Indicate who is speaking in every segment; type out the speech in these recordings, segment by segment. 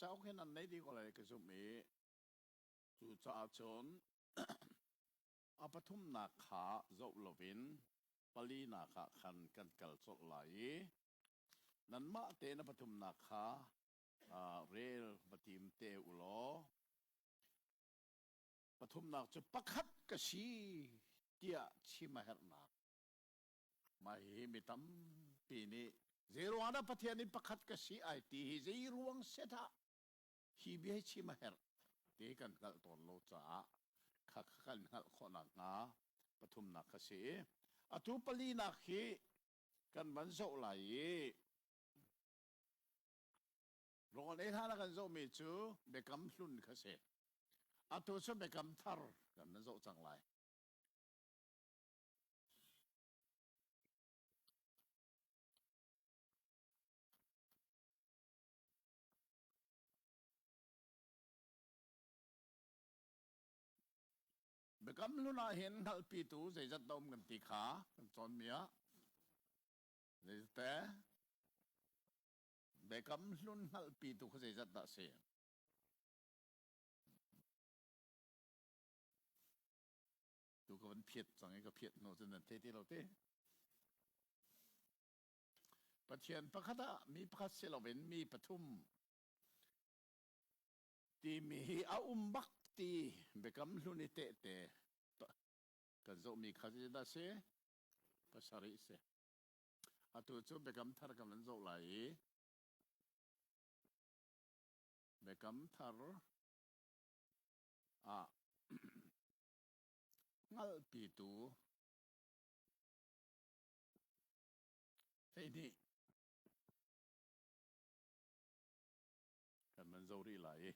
Speaker 1: cauk hi nan nei dih ko lai ka zumh i cucaah cun a pathumnak kha zoh loin palinak ah khan kan kal colh lai i nanmah tein a pathumnak kha rel va tim te u law pathumnak cu pakhat ka si tiah chim a herhnak Mah hihi mi tampi nih zeiruang dah Pathian in pakhat ka si ai ti hi zeiruang set ah hi bia hi chim a herh ti kan hngalh tawn lo caah kha kan hngalh khawh nakhnga pathumnak kha si. Atu palinak hi kan van zoh lai i rawl ei hlan ah kan zohmi cu biakam hlun kha si. Atu cu biakam thar kan van zoh cang lai. Biakam hlun ah hin hngalhpitu zeizat dah um kan ti kha kan cawnmi ah zeizate biakam hlun hngalhpitu kha zeizat dah si? Tu ka van phiat cang i ka phiat hnu cun nan thei ti lo ti. Pathian pakhat ah mi pakhat si loin mi pathum timi hi a um bak ti biakam hlun i tehte kan zohmi kha zeidah si? Pasarih si. Atu cu biakam thar kan van zoh lai i biakam thar ah hngalhpitu 12 kan van zoh rih lai i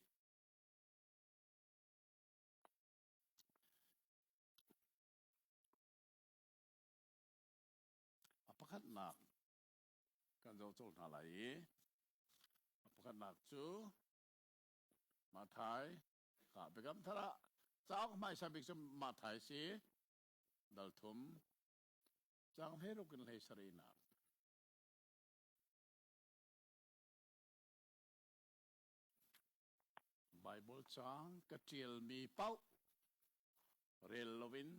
Speaker 1: a pakhatnak kan zoh colh hna lai i a pakhatnak cu Mathai ka biakam thar ah cauk hmaisa bik cu Mathai si dal thum cang hleiruk in hlei sarihnak. Bible caang ka ṭialmi paoh rel loin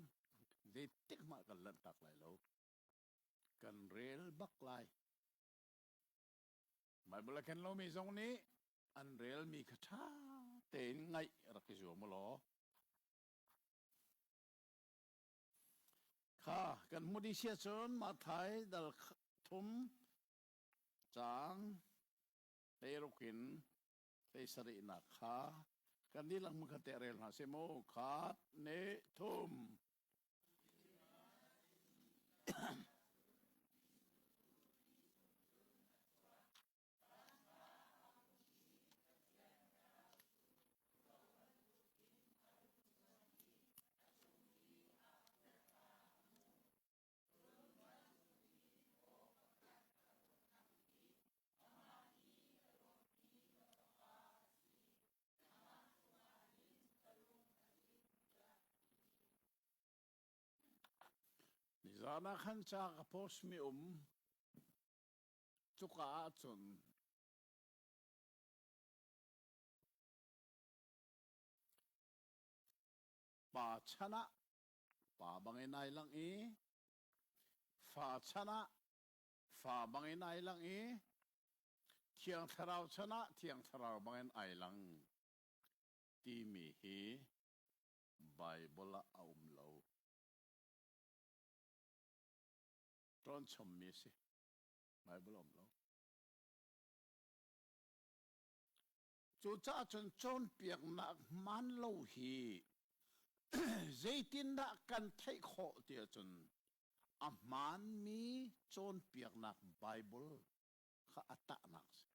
Speaker 1: zeitik hmanh kan lanhtak lai lo. Kan rel bak lai. Bible a ken lomi zong nih an relmi kha ṭha tein ngaih rak i zuam u law. Kha kan hmuh dih sia cun Matthai dal thum caang hleiruk in hleisarihnak kha kan dihlak hmunkhat te rel hna seh mu. Khat, ne, thum. Nizaan ah khan ca ka post mi um. Cuka ahcun pa chan ah pa bangin ai langh i fa chan ah fa bangin ai langh i Thiang Thlarau chan ah Thiang Thlarau bangin ai lang timi hi Baibal ah a um lo. Ṭawn chommi a si. Baibal a um lo. Cucaah cun cawnpiaknak hmaan lo hi zeitindah kan theih khawh ti ahcun a hmaanmi cawnpiaknak Baibal kha a tahnak a si.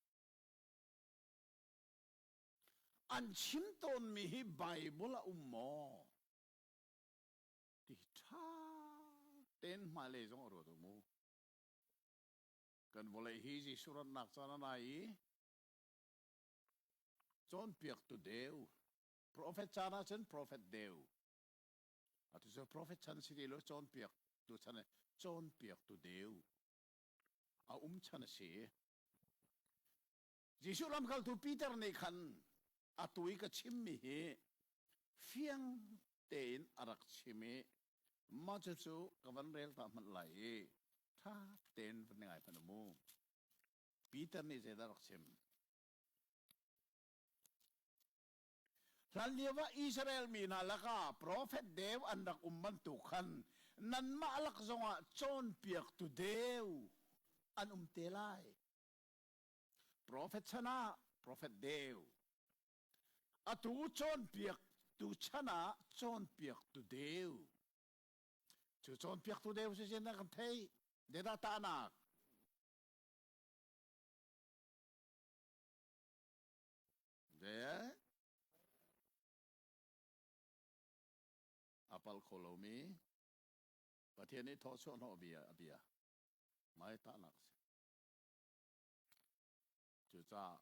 Speaker 1: An chim tawnmi hi Baibal a um maw? Ti ṭha tein hmailei zong a ruat u mu. Kan vawlei hi Jesuh ratnak caan a nai i cawnpiaktu deu, profet caan ahcun profet deu. Atu cu profet chan si ti lo cawnpiaktu chan cawnpiaktu deu a um chan a si. Jesuh lamkaltu Peter nih khan atu i ka chimmi hi fiang tein a rak chim i mah cucu ka van rel ta hmanh lai i ṭha tein van ngai hmanh u mu. Peter nih zeidah rak chim? Hlanlio ah Israel mi hna lakah profet deu an rak um bantuk khan nanmah lak zongah cawnpiaktu deu an um te lai. Profet chan ah profet deu. Atu cawnpiaktu chan ah cawnpiaktu deu. Cu cawnpiaktu deu si sin kan theih. Zeidah tahnak? De a pal kho lomi Pathian nih thawchuah hnawh bia a bia mai tahnak si. Cucaah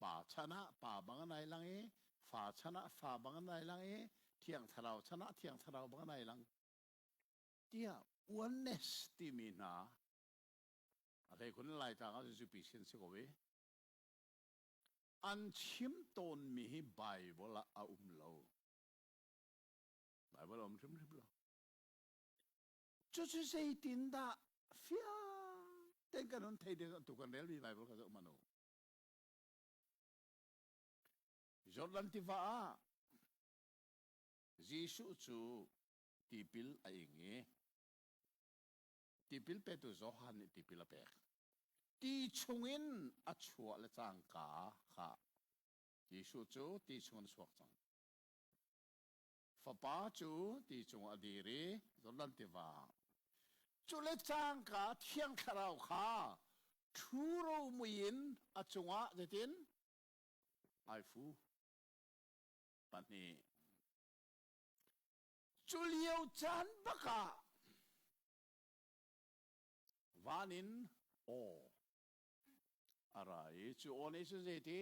Speaker 1: pa chan ah pa bang an ai lang i fa chan ah fa bang an ai lang i thiang thlarau chan ah thiang thlarau bang an ai lang tiah oneness timi hna a hlei khun Laitlang ah zupi sin si ko i an chim tawnmi hi Bible ah a um lo. Bible a um hrimhrim lo. Cucu zeitindah fiang tein kan hun thei ding tu kan relmi Bible kha zoh hmanh u. Jordan tiva ah Jesuh cu tipil a ing i tipil petu Johan nih tipil a pek. Ti chungin a chuah le cangka kha Jesuh cu ti chungin a chuak cang. Fapa cu ti cungah a dir i Jordan tiva cu le cangka Thiang Thlarau kha ṭhuro mui in a cungah zeitin ai fu. Pahnih. Cu lio caan bak ah van in aw a ra i cu aw nih cun zeiti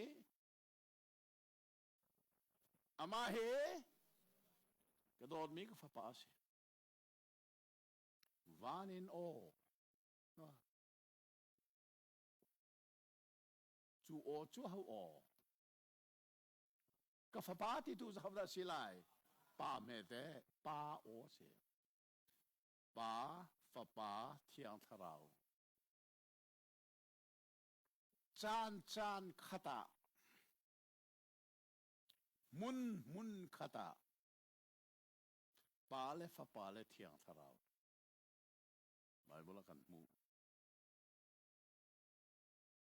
Speaker 1: Amah hi ka dawtmi ka fapa a si. Van in aw. Cu aw cu ho aw? Ka fapa ti tu zakam dah si lai? Pa hmete, pa aw si. Pa, fapa, thiang thlarau. Caan caan khat ah hmun hmun khat ah Pa le Fapa le Thiang Thlarau Bible ah kan hmuh.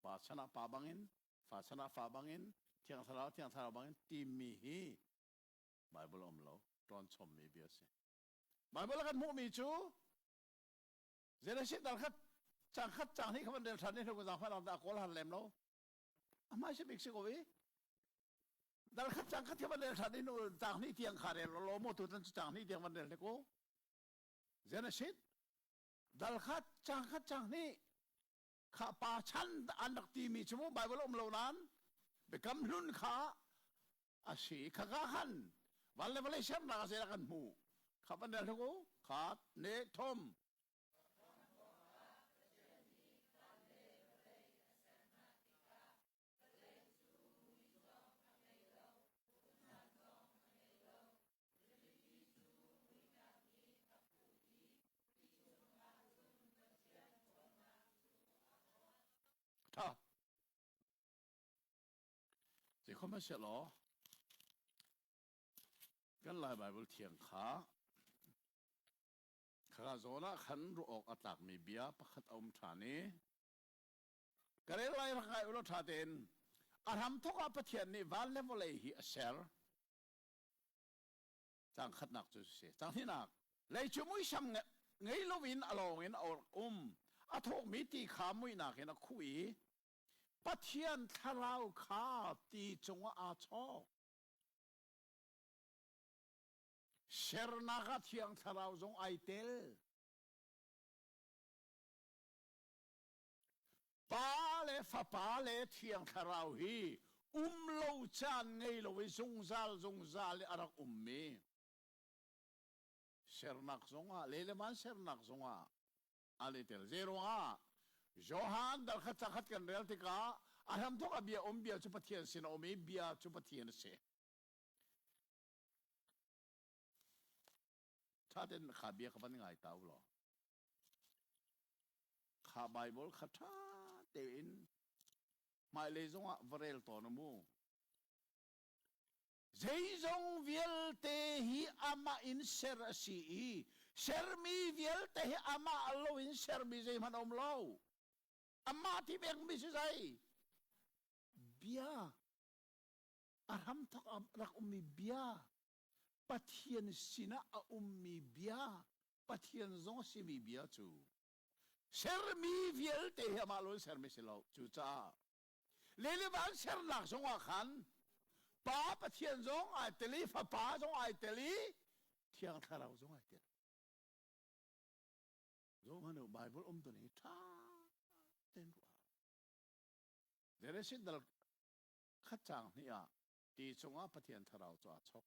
Speaker 1: Pa chan ah pa bangin, fa chan ah fa bangin, Thiang Thlarau Thiang Thlarau bangin timi hi Bible um lo, ṭawn chommi bia si. Bible ah kan hmuhmi cu Genesis dal khat cang khat cang hi kha van rel ṭhan ni hnu ka zaangfah dah kawl har lem lo. A hmai si bik si ko i. Dal khat cang khat van rel ṭhan ni hnu cang hnih tiang kha rel lo maw tu tan cu cang hnih tiang van rel te ko. Genesis dal khat cang khat cang hnih kha pa chan an rak timi cu mu Bible um lo nain biakam hlun kha a si kha ka khan van le vawlei sernak a zeidah kan hmuh kha van rel hlu khat ne thom. Tha. Sihmanhsehlaw kan Lai Baibal thiang kha khaka zawn ah khan ruah awk a tlakmi bia pakhat a um ṭhan i ka rel lai rak ngai ulaw ṭha tein a hramthawk ah Pathian nih van le vawlei hi a ser. Cang khatnak cu si. Cang hnihnak lei cu muisam ngei loin a lawng in a um. A thawkmi ti kha muihnak in a khuh i Pathian thlarau kha ti cungah aa chawk. Sernak ah Thiang Thlarau zong ai tel. Pa le Fapa le Thiang Thlarau hi um lo caan ngei lo i zungzal zungzal i a rak ummi sernak zongah le le van sernak zongah an i tel. Zeiruangah Johan dal khat cakhat kan rel tikah A hramthawk ah bia um, bia cu Pathian sin a um i bia cu Pathian a si. Ṭha tein kha bia kha van ngai ta u law. Kha Baibal kha ṭha tein hmailei zongah va rel tawn u mu. Zeizong vialte hi amah in ser a si i sermi vialte hi amah lo in sermi zeihmanh a um lo. Amah ti pekmi si zei? Bia. A hramthawk ah rak ummi bia. Pathian sinah a ummi bia. Pathian zong a simi bia cu sermi vialte hi amah lo in sermi si lo. Cucaah Lelivan sernak zongah khan Pa Pathian zong ai tel i Fapa zong ai tel i Thiang Thlarau zong ai tel. Zohmanh u Bible um tu nih ṭha tein ruah. Genesis dal khat caang hnih ah ti cungah Pathian Thlarau cu aa chok.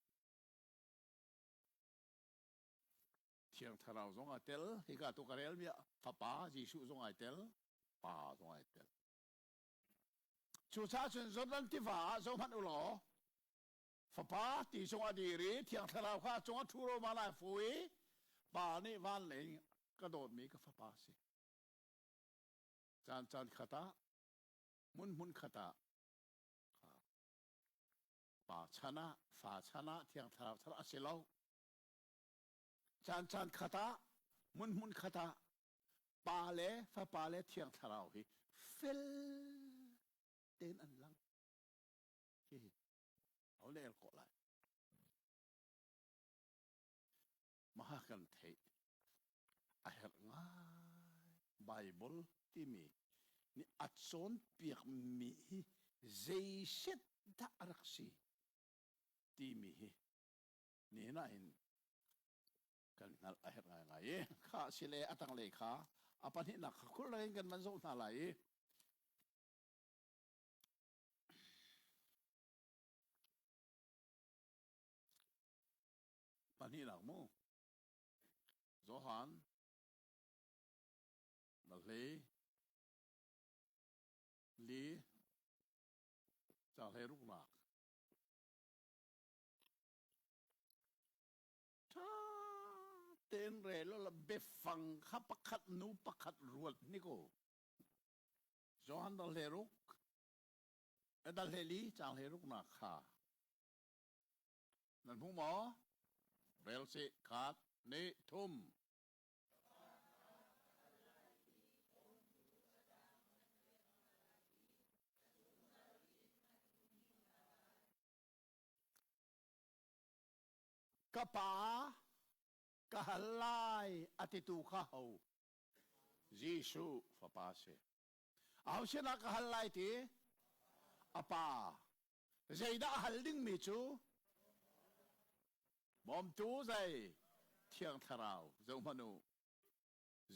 Speaker 1: Thiang Thlarau zong aa tel. Hika tu ka relmi ah Fapa Jesuh zong ai tel, Pa zong ai tel. Cucaah cun Jordan tiva ah zohhmanh u law Fapa ti cungah dir i Thiang Thlarau kha a cungah ṭhu roma lai fu i Pa nih van lei ka dawtmi ka fapa a si. Caan caan khat ah hmun hmun khat ah Pa chan ah fa chan ah Thiang Thlarau chan ah a si lo. Caan caan khat ah hmun hmun khat ah Pa le Fapa le Thiang Thlarau hi fel tein an lang. Hi ho le el kawh lai. Maha kan theih a herh ngai. Bible timi nih a cawnpiakmi hi zeiset dah a rak si timi hi nihin ah hin kan hngalh a herh ngaingai i kha sile a tanglei kha a pahnihnak kha khul in kan van zoh hna lai i pahnihnak mu Johan na hlei li ca hlei ruknak Ṭha tein rel u law biafang kha pakhat hnu pakhat ruat hnik u. Johan dal hleiruk, dal hleili caang hleiruknak kha nan hmu maw? Rel sih, khat, nih, thum. Ka pa ka hal lai a titu kha ho? Jesuh fapa si. Aho sinah ka hal lai ti? A pa. Zeidah a hal dingmi cu? Bawmtu zei? Thiang Thlarau. Zohhmanh u.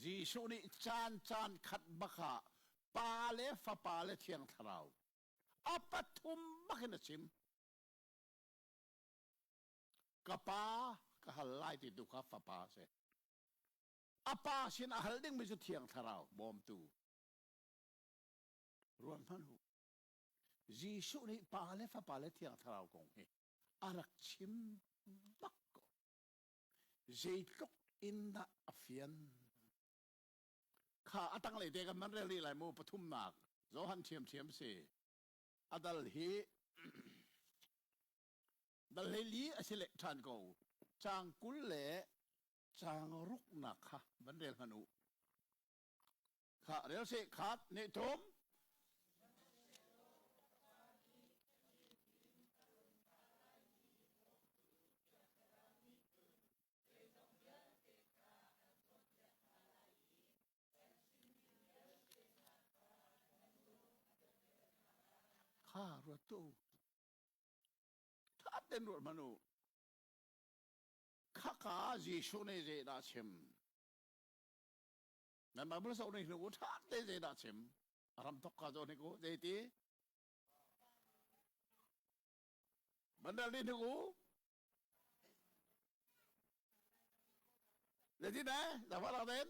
Speaker 1: Jesuh nih caan caan khat bak ah Pa le Fapa le Thiang Thlarau a pathum bak in a chim. Ka pa ka hal lai ti tu kha fapa a si. A pa sin a hal dingmi cu Thiang Thlarau bawmtu. Ruat hmanh u. Jesuh nih Pa le Fapa le Thiang Thlarau kong hi a rak chim bak ko. Zeitluk in dah a fian. Kha a tanglei te kan man rel rih lai mu pathumnak Johan ṭhiamṭhiam si. A dal hi Dal hleili a si leh ṭhan ko. Caang 20 le caang ruknak kha van rel hmanh u. Kha rel seh khat nih thum. Kha ruat tu. Ṭha tein ruat hmanh u. Khaka Jesuh nih zeidah chim? Nan Bible zoh ning hnu ṭha tein zeidah chim? A ram thok ka zoh hnik u zeiti? Bandal ni hnik u. Zeiti ne? Zafa rak den?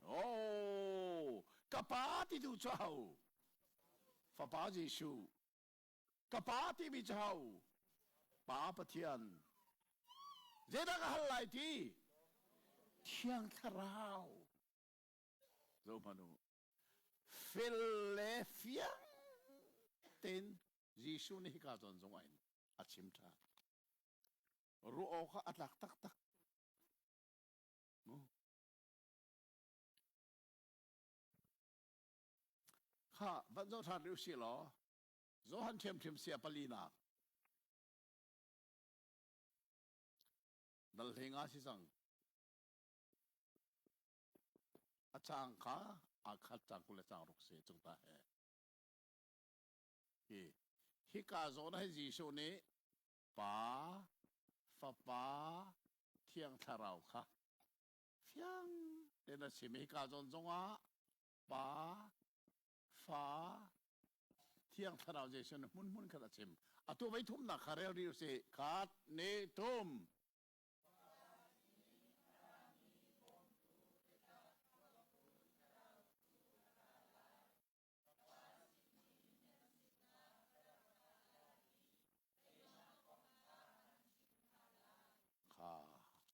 Speaker 1: Oh, ka pa ti tu cu ho? Fapa Jesuh. Ka pa timi cu ho? Pa Pathian. Zeidah ka hal lai ti? Thiang Thlarau. Zohhmanh u. Fel le fiang tein Jesuh nih hika zawn zong ah hin a chim ṭhan. Ruah awk ah a tlak taktak. Kha van zoh ṭhan rih usih law Johan ṭhiamṭhiam sia palinak dal hlei nga si cang. A caang kha aa khat cang 20 le caang ruk si cung ta he. Hi hika zawn ah hin Jesuh nih Pa, Fapa, Thiang Thlarau kha fiang tein a chim. Hika zawn zongah Pa, Fa, Thiang Thlarau Jesuh nih hmunhmun khat a chim. Atu voi thumnak kha rel rih usih. Khat, ni, thum. Kha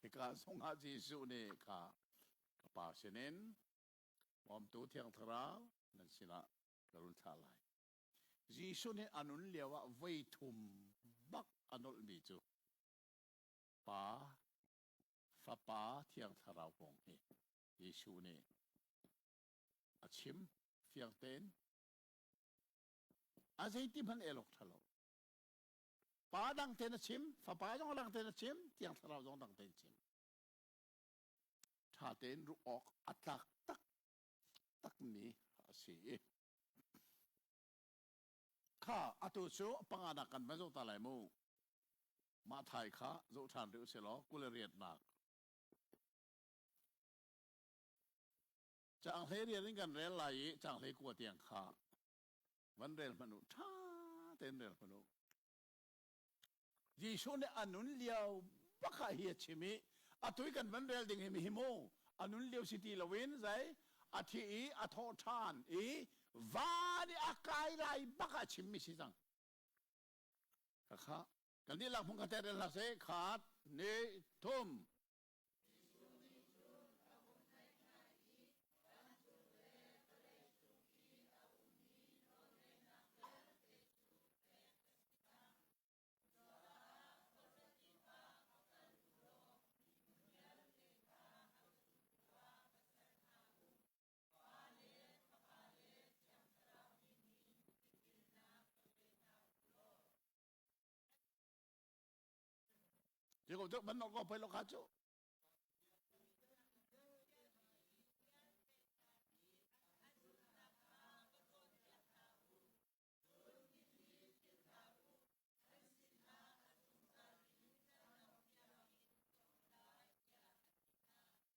Speaker 1: hika zongah Jesuh nih kha ka Pa sinin bawmtu Thiang Thlarau nan sinah ka run thlah lai. Jesuh nih a nun lioah voi thum bak a nolhmi cu Pa, Fapa, Thiang Thlarau kong hi Jesuh nih a chim fiang tein. A zeiti hmanh el awk ṭha lo. Pa dang tein a chim, Fapa zong dang tein a chim, Thiang Thlarau zong dang tein chim. Ṭha tein ruah awk a tlak tak takmi a si. Kha atu cu panganak kan van zoh ta lai mu. Mah thai kha zoh ṭhan rih usih law 28nak. Caang 18 in kan rel lai i caang 19 tiang kha van rel hmanh u. Ṭha tein rel hmanh u. Jesuh nih a nun lio bak ah hi a chim i atu i kan van rel ding hi hi mu a nun lio si ti loin zei a thi i a thawh ṭhan i van i a kai lai bak ah a chimmi si cang. Khakha kan dihlak hmun khat te rel hlah seh khat ni thum. Ti ko tu ban ko poi lo kha cu.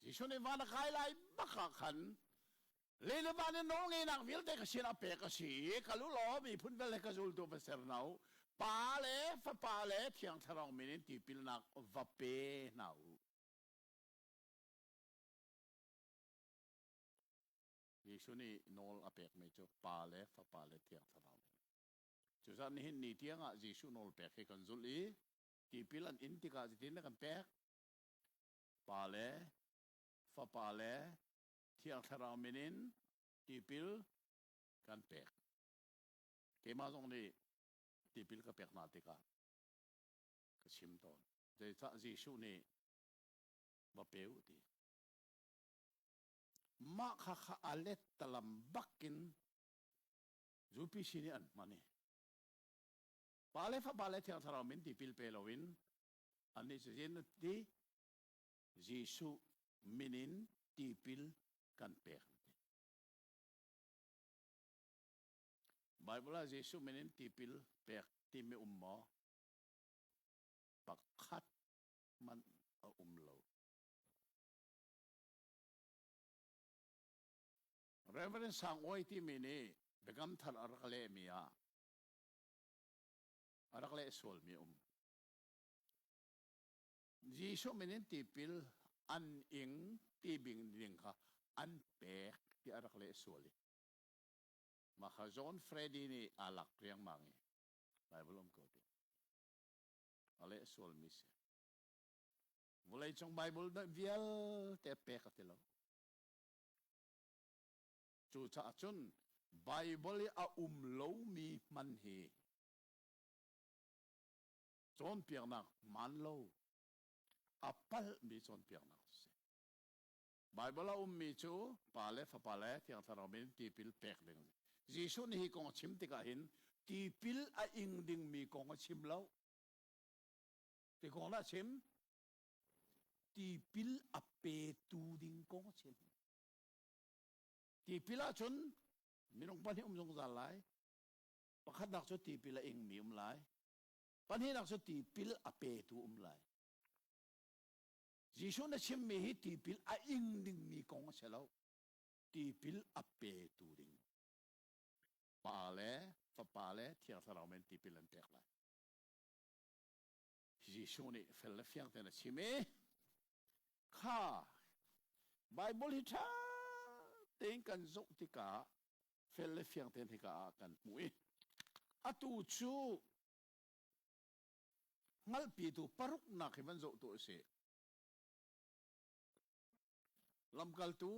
Speaker 1: Jesuh nih van a kai lai bak ah khan le le van in nawlngeihnak vialte ka sinah pek a si i kal u law miphun vialte ka zultu va ser hna u. Pa le Fapa le Thiang Thlarau min in tipilnak va pe hna u. Jesuh nih nawl a pekmi cu Pa le Fapa le Thiang Thlarau min. Cucaah nihin ni tiangah Jesuh nawl pek hi kan zulh i tipil an in tikah zeitin dah kan pek? Pa le Fapa le Thiang Thlarau min in tipil kan pek. Keimah zong nih tipil ka pek hna tikah ka chim tawn. Zeicah Jesuh nih va pe u ti. Mah kha kha a let talam bakin UPC nih an hman i Pa le Fapa le Thiang Thlarau min tipil pe loin annih cu zin ti Jesuh min in tipil kan pek an ti. Bible ah Jesuh min in tipil pek timi um maw? Pakhat hmanh a um lo. Reverend Sang Awi timi nih Biakam Thar a rak lehmi ah a rak leh sualmi um. Jesuh min in tipil an ing ti bing ding kha An pek ti a rak leh sual i mah kha John Freddy nih aa lak riangmang i Bible um ko ti a leh sualmi si. Vawleicung Bible vialte pek a ti lo. Cucaah cun Bible i a um lomi hman hi cawnpiaknak hmaan lo a palhmi cawnpiaknak a si. Bible a ummi cu Pa le Fapa le Thiang Thlarau min tipil pek ding. Jesuh nih hi kong a chim tikah hin tipil a ing dingmi kong a chim lo. Ti kong dah a chim? Tipil a petu ding kong a chim. Tipil ahcun minung pahnih um zungzal lai. Pakhatnak cu tipil a ingmi um lai. Pahnihnak cu tipil a petu um lai. Jesuh na chimmi hi tipil a ing dingmi kong a si lo. Tipil a petu ding. Pa le Fapa le Thiang Thlarau men tipil an pek lai. Jesuh nih fel le fiang tein a chim i kha Bible hi ṭha tein kan zoh tikah fel le fiang tein hika ah kan hmuh i atu cu hngalhpitu paruknak hi van zoh tu a si. Lamkaltu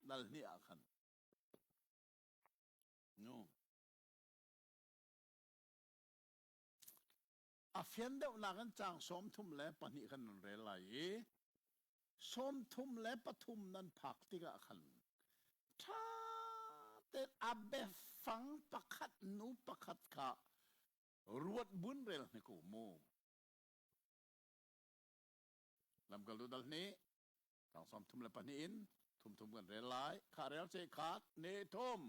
Speaker 1: dal hnih ah khan nu A fian deuhnak in caang 32 khan nan rel lai i 33 nan phak tikah khan ṭha tein a biafang pakhat hnu pakhat kha ruat buin rel hnik u mu. Lamkaltu dal hnih, caang 32 in thum thum kan rel lai. Kha rel ce khat, ne thum.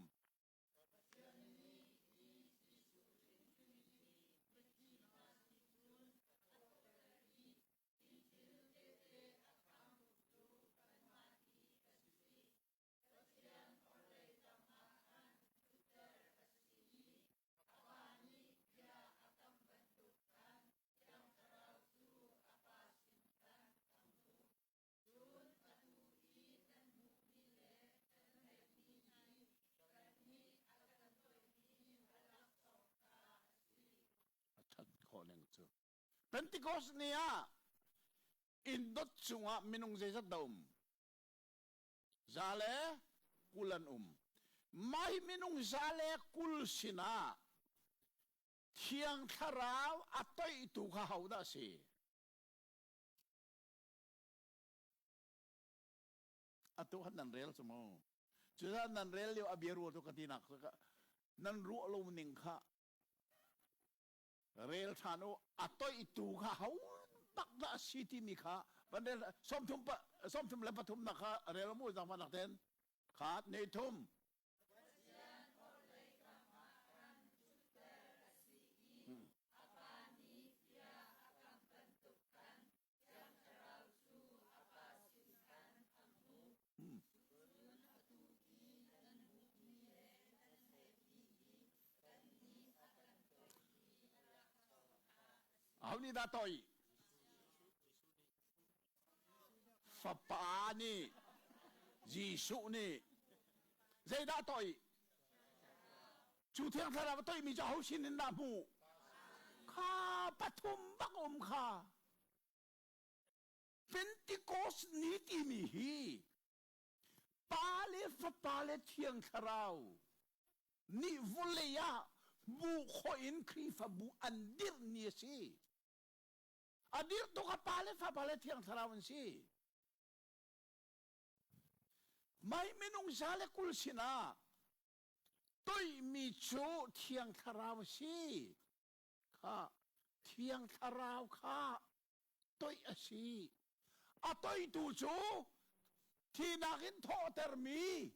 Speaker 1: A ṭhat khawh ning cu. Pentecost ni ah inn dot cungah minung zeizat dah um? Za le 20 an um. Mah hi minung za le 20 sinah Thiang Thlarau a toihtu kha hodah a si? Atu khan nan rel cu mu. Cucaah nan rel lio a bia ruah tu ka tinak nan ruah lo ning kha rel ṭhan u a toihtu kha ho bak dah a si timi kha van rel 33 pa 33 nak kha rel mu zangfahnak ten khat ne thum Aho nih dah toih? Fapa nih Jesuh nih zeidah toih? Cu thiang thlarau a toihmi cu aho sin in dah hmuh? Kha pathum bak um kha. Pentecost ni timi hi Pa le Fapa le Thiang Thlarau nih vawlei ah bu khawh in Khrihfabu an dirh ni a si. A dirhtu kha Pa le Fapa le Thiang Thlarau an si. Mai minung 120 sinah toihmi cu Thiang Thlarau a si. Kha Thiang Thlarau kha toih a si. A toihtu cu thihnak in thawhtermi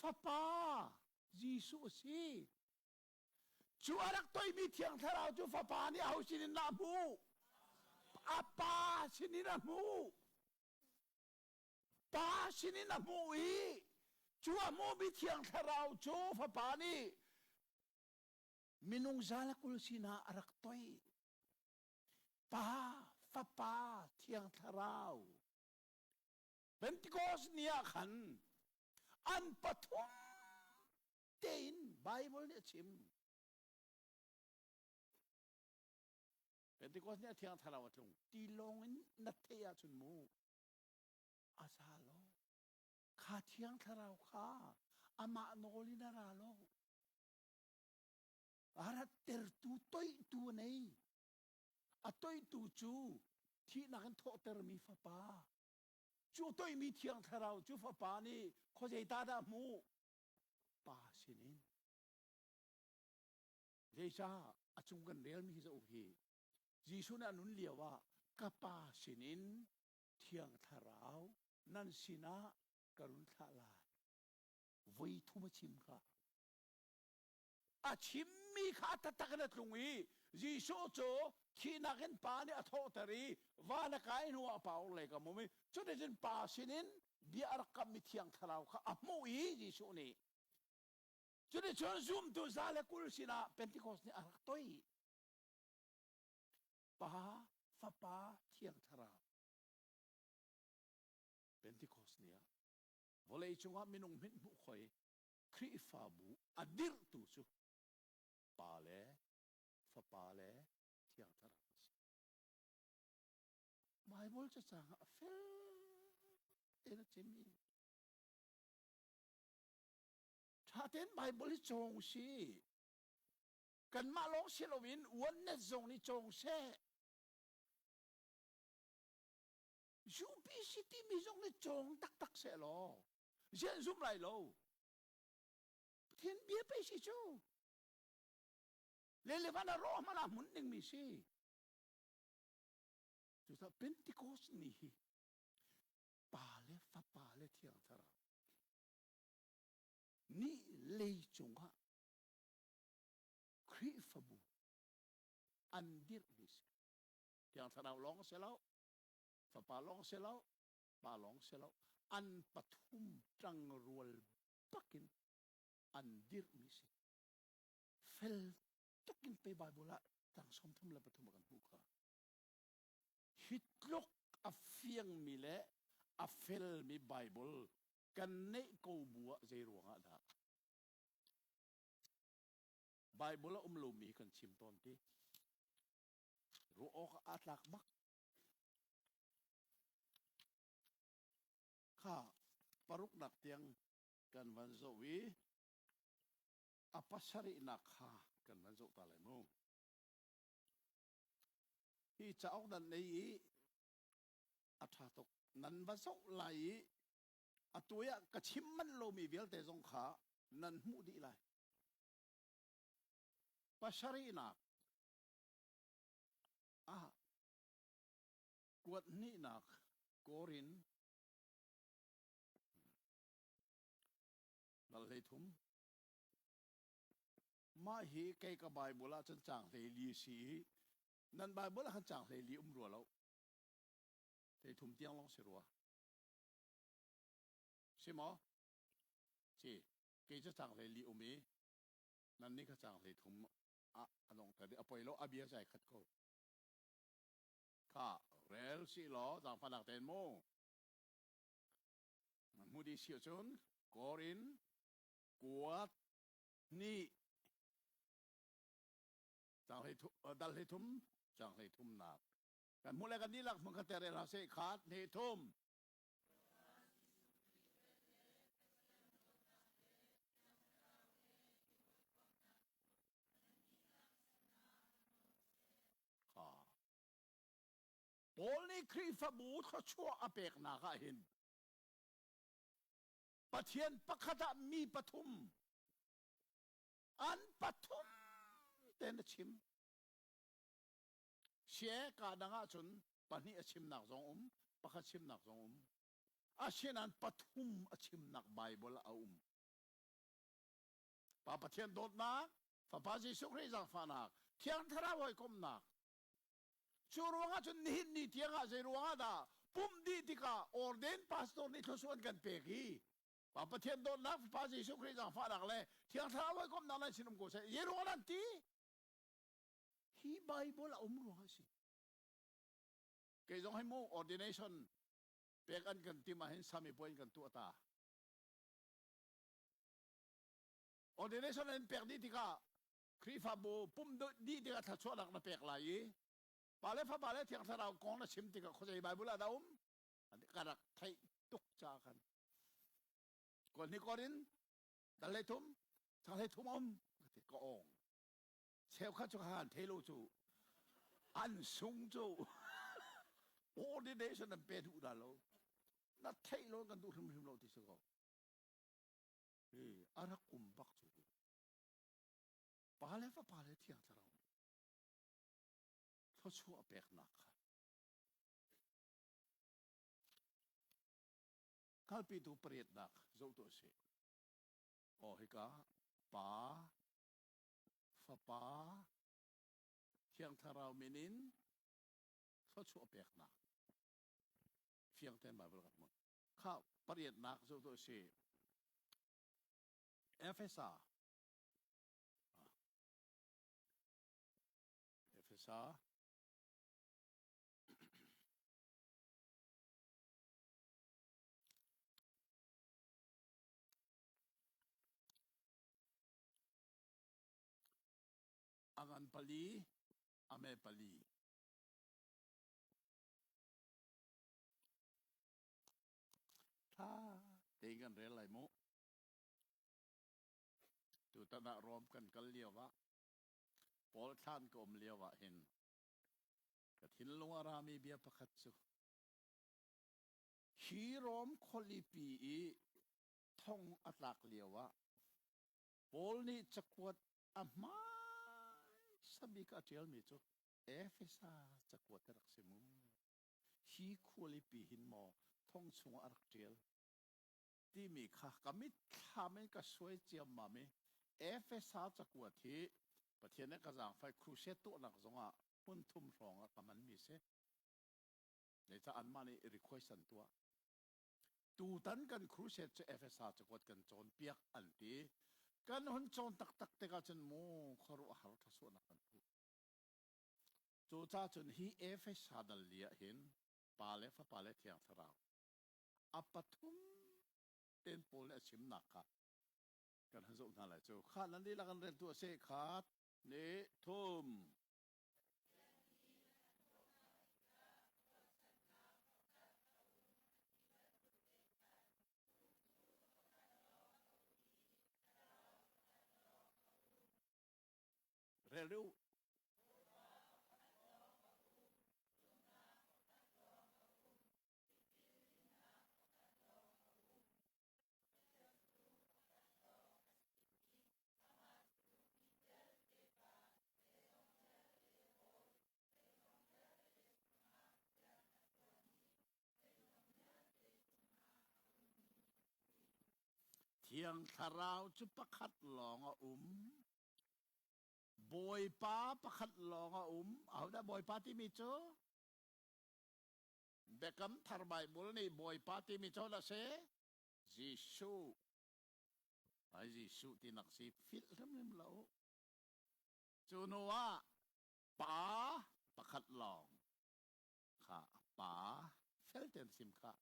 Speaker 1: Fapa Jesuh a si. Cu a rak toihmi Thiang Thlarau cu Fapa nih aho sinin dah a hmuh? A Pa sinin a hmuh. Pa sinin a hmuh i cu a hmuhmi Thiang Thlarau cu Fapa nih minung 120 sinah a rak toih. Pa, Fapa, Thiang Thlarau. Pentecost ni ah khan an pathum tein Bible nih a chim. Pentecost ni a thiang thlarau a tlung. Ti lawng in na theih ahcun mu a za lo. Kha thiang thlarau kha amah nawl in a ra lo. A rattertu toihtu a nei. A toihtu cu thihnak in thawhtermi fapa. Cu toihmi thiang thlarau cu fapa nih khuazei ta dah hmuh? Pa sinin. Zeicah a cung kan relmi hi zauk hi Jesuh nih a nun lio ah ka pa sinin thiang thlarau nan sinah ka run thlah lai. Voi thum a chim kha. A chimmi kha a taktak in a tlung i Jesuh cu thihnak in pa nih a thawhter i van a kai hnu ah pa orhlei kam um i cuticun pa sinin bia a rak kammi thiang thlarau kha a hmuh i Jesuh nih cuticun zumtu 120 sinah Pentecost nih a rak toi. Pa, Fapa, Thiang Thlarau. Pentecost ni ah vawlei cungah minung hmanh hmuh khoi Khrihfabu a dirhtu cu Pa le Fapa le Thiang Thlarau a si. Bible cacang ah a fel tein a chimmi. Ṭha tein Bible hi cawng si. Kanmah lawng si loin oneness zong nih cawng seh. UPC timi zong nih cawng taktak seh law zian zum lai lo. Pathian bia pei si cu. Le le van a rawh hmanh ah hmun dingmi si. Cucaah Pentecost ni hi Pa le Fapa le Thiang Thlarau ni lei cungah Khrihfabu an dirhmi si. Thiang Thlarau lawng si lo, Fapa lawng si lo, Pa lawng si lo, an pathum ṭangrual bakin an dirhmi si. Fel tuk in pe Bible ah tang 33 a kan hmuh kha. Hi tluk a fiangmi le a felmi Bible kan neih ko bu ah zei ruangah dah Bible a um lomi hi kan chim tawn ti. Ruah awk ah tlak bak. Kha paruknak tiang kan van zoh i a pasarihnak kha kan van zoh ta lai mu. Hi cauk nan nei i a ṭha tuk. Nan va zoh lai i atu ah ka chim manh lomi vialte zong kha nan hmuh dih lai. Pasarihnak ah kuat hnihnak Korin dal 13. Mah hi kei ka Bible ah cun caang 14 si i nan Bible ah khan caang 14 um rua lo. 13 tiang lawng si rua. Si maw? Si. Kei cu caang 14 um i nan nih kha caang 13 ah a donghter i a poi lo a bia zai khat ko. Kha rel si law zaangfahnak tein mu. Hmu dih si ahcun Korin kuat hnih dal 13 caang 13nak kan hmuh le kan dihlak hmun khat te rel hlah seh khat hnih thum. Paul nih Khrihfabu thluachuah a peknak ah hin Pathian pakhat ah mi pathum an pathum ten a chim. Sie ka dang ahcun pahnih a chimnak zong um, pakhat chimnak zong um. Asinain pathum a chimnak Bible a um. Pa Pathian dawtnak, Fapa Jesuh Khrih zaangfahnak, Thiang Thlarau hawikomhnak. Cu ruangah cun nihin ni tiangah zei ruangah dah pumh dih tikah ordain pastor nih thluachuah an kan pek hi Pa Pathian dawtnak, Fapa Jesuh Khrih zaangfahnak le Thiang Thlarau hawikomhnak nan sin um ko seh. Zei ruangah nan ti? Hi Bible a um ruangah a si. Kei zong hi mu ordination. Pek an kan tim ahhin sami puai in kan tuah ta. Ordination an pek dih tikah Khrihfabu pum dih tikah thluachuahnak na pek lai i Pa le Fapa le Thiang Thlarau kong na chim tikah khuazei Bible ah dah um? Ka rak theih tuk ca khan. Kawl ni korin dal hlei thum, chang hlei thum um ka ong. Cheukhat cu khan thei lo cu an sung cu ordination an pe duh dah lo. Na theih lo kan duh hrimhrim lo ti si ko. Hi a rak um bak cu. Pa le fapa le thiang thlarau thluachuah peknak kha Kalpitu pariatnak zoh tuah sih. Aw hika Pa, Fapa, Thiang Thlarau min in thluachuah peknak. Fiang tein Bible kan hmuh. Kha pariatnak zoh tuah sih. Efesa. Efesa. A ngan pali, a me pali. Tha tein kan rel lai mu. Tutan ah Rom kan kal lio ah Paul thlan ka um lio ah hin ka thinlung a rami bia pakhat cu Hi Rom khualipi i thong a tlak lioah Paul nih cakuat a hmaisa bik a ṭialmi cu Efesa cakuat a rak si mu. Hi khualipi hin maw thong chungah a rak ṭial timi kha ka mitthlam in ka suai ciammam i Efesa cakuat hi Pathian nih ka zaangfai crusade tuahnak zongah hmun thum hrawng ah ka hmanmi si. Zeicah anmah nih request an tuah. Tutan kan crusade cu Efesa cakuat kan cawnpiak an ti. Kan hun cawn taktak tikah cun mu khuaruahhar thasuahnak kan hmuh. Cucaah cun hi Efesa dal li ah hin Pa le Fapa le Thiang Thlarau a pathum ten Paul nih a chimnak kha kan han zoh hna lai cu. Kha nan dihlak an reltu a si khat nih thum. Rel u. Thiang Thlarau cu pakhat lawng a um. Bawipa pakhat lawng a um. Ahodah Bawipa timi cu? Biakam Thar Baibal nih Bawipa timi cu a si? Jesuh. Ai Jesuh tinak si philh hrimhrim lo. Cu hnu ah pa pakhat lawng kha pa fel tein sim kha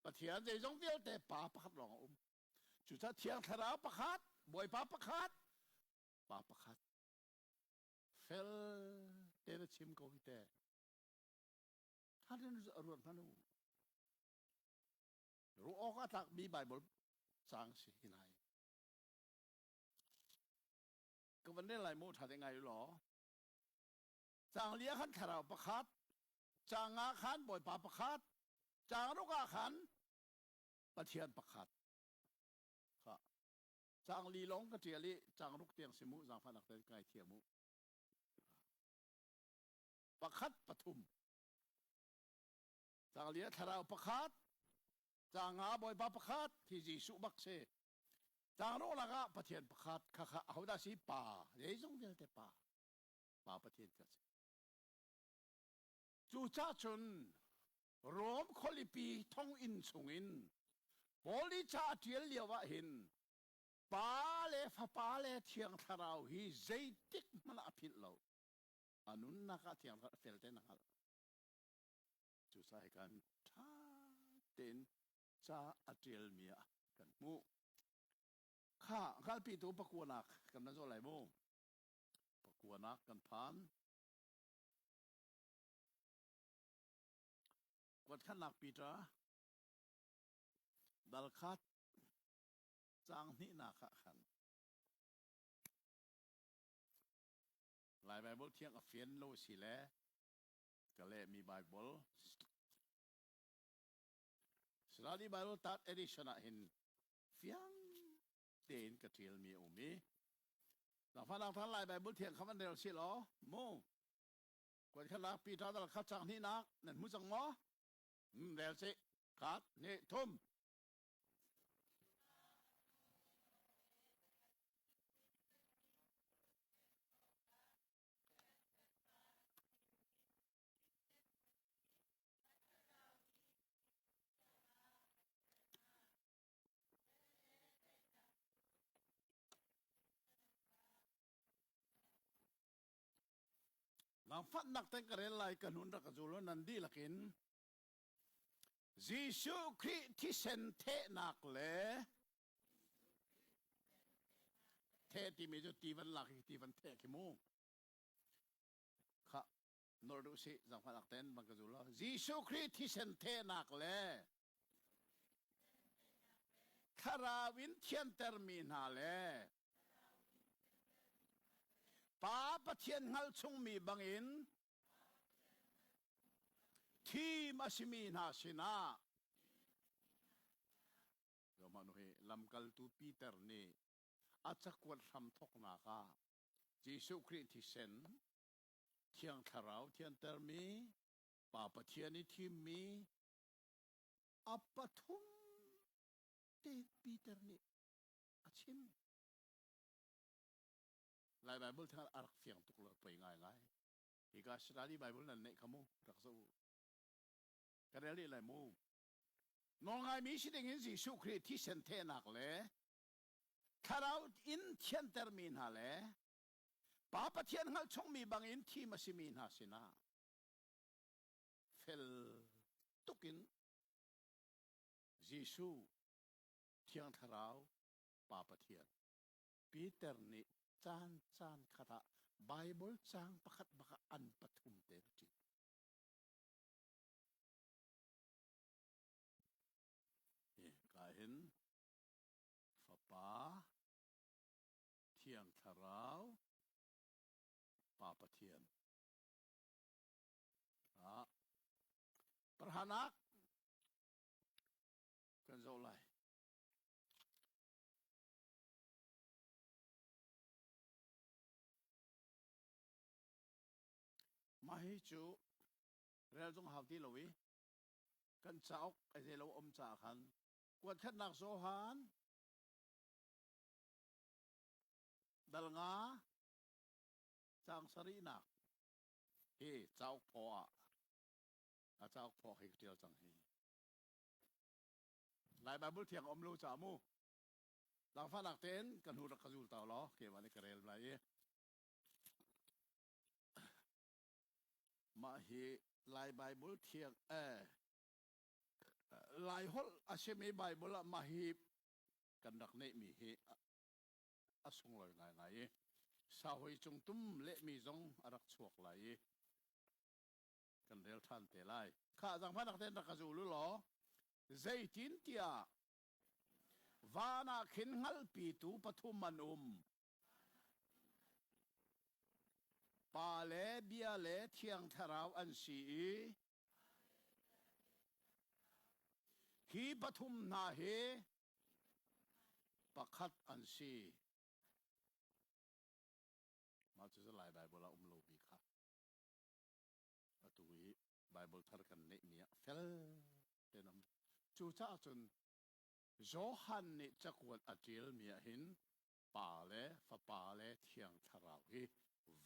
Speaker 1: Pathian zeizong vialte pa pakhat lawng a um. Cucaah Thiang Thlarau pakhat, Bawipa pakhat, Pa pakhat. Fel tein a chim ko hi te. Tha tein ruat hmanh u. Ruah awk a tlakmi Baibal caang si hi nai. Ka van rel lai mu ṭha te ngai u law. Caang lia khan thlarau pakhat, caang nga khan Bawipa pakhat, caang ruk ah khan Pathian pakhat. Kha. Caang li lawng ka ṭial i caang ruk tiang si mu zaangfahnak tein kai thiam u. Pakhat pathum. Caang li ah thlarau pakhat, caang nga Bawipa pakhat hi Jesuh bak si. Caang rawh lakah Pathian pakhat kha kha ahodah si Pa zeizong vialte Pa Pa Pathian kha si. Cucah cun Rom khualipi thonginn chungin Paul nih ca a ṭial lio ah hin Pa le Fapa le Thiang Thlarau hi zeitik hmanh ah a philh lo. A nunnak ah Thiang Thlarau fel tein a hngalh. Cucaah hi kan ṭha. tein ca a ṭialmi ah kan hmuh. Kha hngalpitu pakuanak kan van zoh lai mu. Pakuanak kan phan. Kuatkhannak Peter dal khat caang hnihnak ah khan Lai Baibal thiang a fian lo si le ka lehmi Baibal Srali Bible Third Edition ah hin fiang tein ka ṭialmi a um i Langfah thar Lai Bible thiang kha van rel si law mu kuan khatnak Peter dal khat cang hnihnak nan hmu cang maw? Rel si khat hnih thum. Langfatnak te ka rel lai ka hnun rak ka zul nan dihlak in Jesuh Khrih thisen thehnak le theh timi cu ti van lak i ti van theh khi mu kha nor duh sih zangfahnak ten van ka zul law Jesuh Khrih thisen thehnak le thlarau in thiantermi hna le Pa Pathian hngalh chungmi bangin thim a simi hna sinah Zohmanh hi lamkaltu Peter nih a cakuat hram thawknak ah Jesuh Khrih thisen Thiang Thlarau thiantermi Pa Pathian i thimmi a pathum te Peter nih a chim. Lai Bible thang a rak fiang tuk lo poi ngaingai. Hika Srali Bible nan neih kha mu rak zoh u. Ka rel rih lai mu. Nawlngaimi si dingin Jesuh Khrih thisen thehnak le thlarau in thiantermi hna le Pa Pathian hngalh chungmi bangin thim a simi hna sinah fel tukin Jesuh Thiang Thlarau Pa Pathian Peter nih caan caan khat ah Bible caang pakhat bak ah an pathum te a ṭin. Hi ka hin Fapa Thiang Thlarau Pa Pathian ah Perhanak kan zoh lai. Mah hi cu rel zong hau ti lo i kan cauk a zei lo um caah khan kuatkhatnak Johan dal nga caang sarihnak hi cauk phaw ah a cauk phaw hi ka ṭial cang hi. Lai Bible thiang um lo ca mu. Zaangfahnak tein ka hnu rak ka zul ta law keimah nih ka rel lai i mah hi Lai Bible thiang eh Lai holh a simi Bible ah mah hi kan rak neihmi hi a sunglawi ngaingai i sahoi cung tum lehmi zong a rak chuak lai i kan rel ṭhan te lai. Kha zaangfahnak tein rak ka zul u law zeitin tiah van ah khin hngalhpitu pathum an um. Pa le Bia le Thiang Thlarau an si i hi pathum hna hi pakhat an si. Mah cu Lai Bible ah um lomi kha. Atu i Bible thar kan neihmi ah fel tein um. Cucaah cun Johan nih cakuat a ṭialmi ah hin Pa le Fapa le Thiang Thlarau hi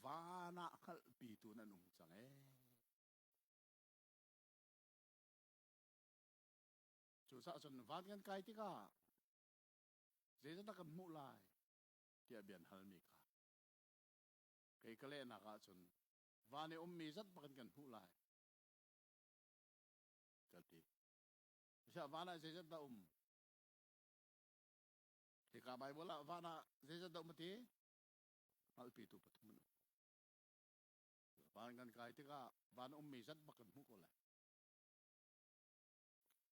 Speaker 1: van ah hngalhpitu nan um cang ee. Cucaah cun van kan kai tikah zeidah kan hmuh lai tiah bia an halmi kha kei ka lehnak ahcun van i ummi zat bak in kan hmuh lai ka ti. Asiah van ah zeizat dah um? Hika Bible ah van ah zeizat dah um a ti? Hngalhpitu pathum an um. Van kan kai tikah van ummi zat bak kan hmuh ko lai.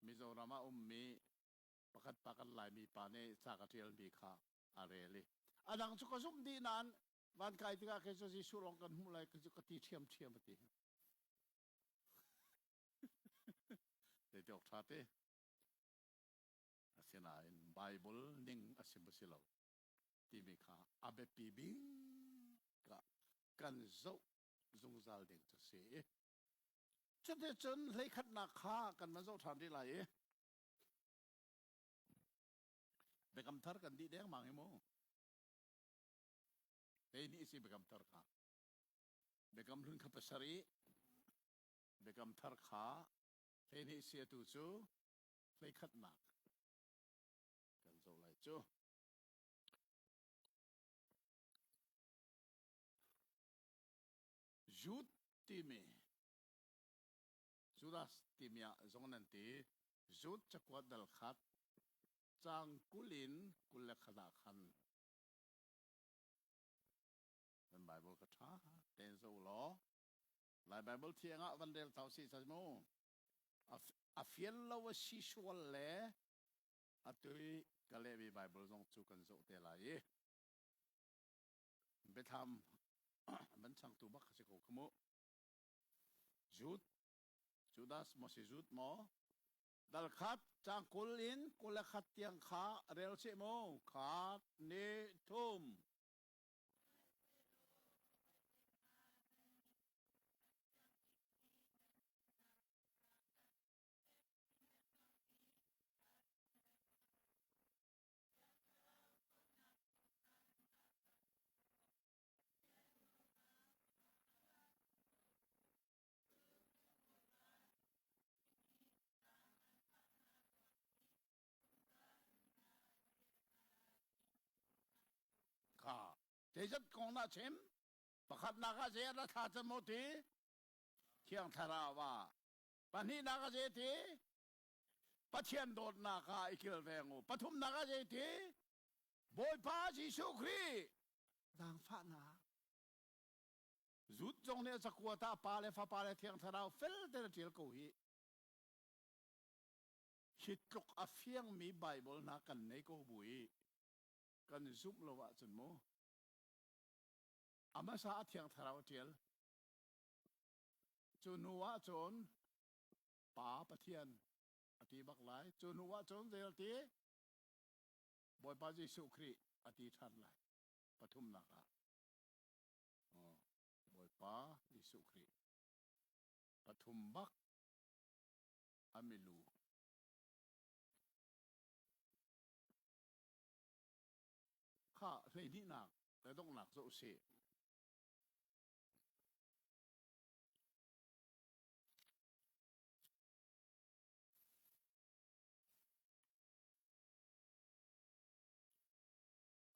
Speaker 1: Mizoram ah ummi pakhat pa kan Laimi pa nih ca ka ṭialmi kha a rel i a dang cu ka zumh dih nain van kai tikah kei cu Jesuh lawng kan hmuh lai ka ti ṭhiamṭhiam a ti. Zeiti awk ṭha te. Asinain Bible ning a si maw si lo timi kha a biapi bik ah kan zoh zungzal ding cu si. Cuticun hleikhatnak kha kan van zoh ṭhan rih lai i Biakam thar kan dih dengmang hi mu. Hei nih si biakam thar kha. Biakam hlun kha pasarih, biakam thar kha 12 si atu cu hleikhatnak kan zoh lai cu. Jude timi Judas timi ah zong nan ti. Jude cakuat dal khat caang 20 in 21 ah khan nan Bible ka ṭha tein zoh law Lai Bible thiang ah van rel thau si sa mu. A fian lo a si sual le atu i ka lehmi Bible zong cu kan zoh te lai i Biathlam van changtu bak si ko khamu. Jude, Judas maw si Jude maw? Dal khat caang 20 in 21 tiang kha rel seh mu. Khat, ni, thum. Kha zeizat kong na chim? Pakhatnak ah zei a thla cem maw ti? Thiang Thlarau ah. Pahnihnak ah zei ti? Pathian dawtnak ah i kilveng u. Pathumnak ah zei ti? Bawipa Jesuh Khrih zaangfahnak. Zut zong nih a cakuat ah Pa le Fapa le Thiang Thlarau fel tein a ṭial ko hih. Hi tluk a fiangmi Baibal hna kan nei ko bu i kan zumh lo ahcun mu a hmasa a Thiang Thlarau a ṭial. Cu hnu ah cun Pa Pathian a ti bak lai. Cu hnu ah cun zei a ti? Bawipa Jesuh Khrih a ti ṭhan lai. Pathumnak ah. Oh, Bawipa Jesuh Khrih. Pathum bak a milu. Kha hleihnihnak le donghnak zoh usih.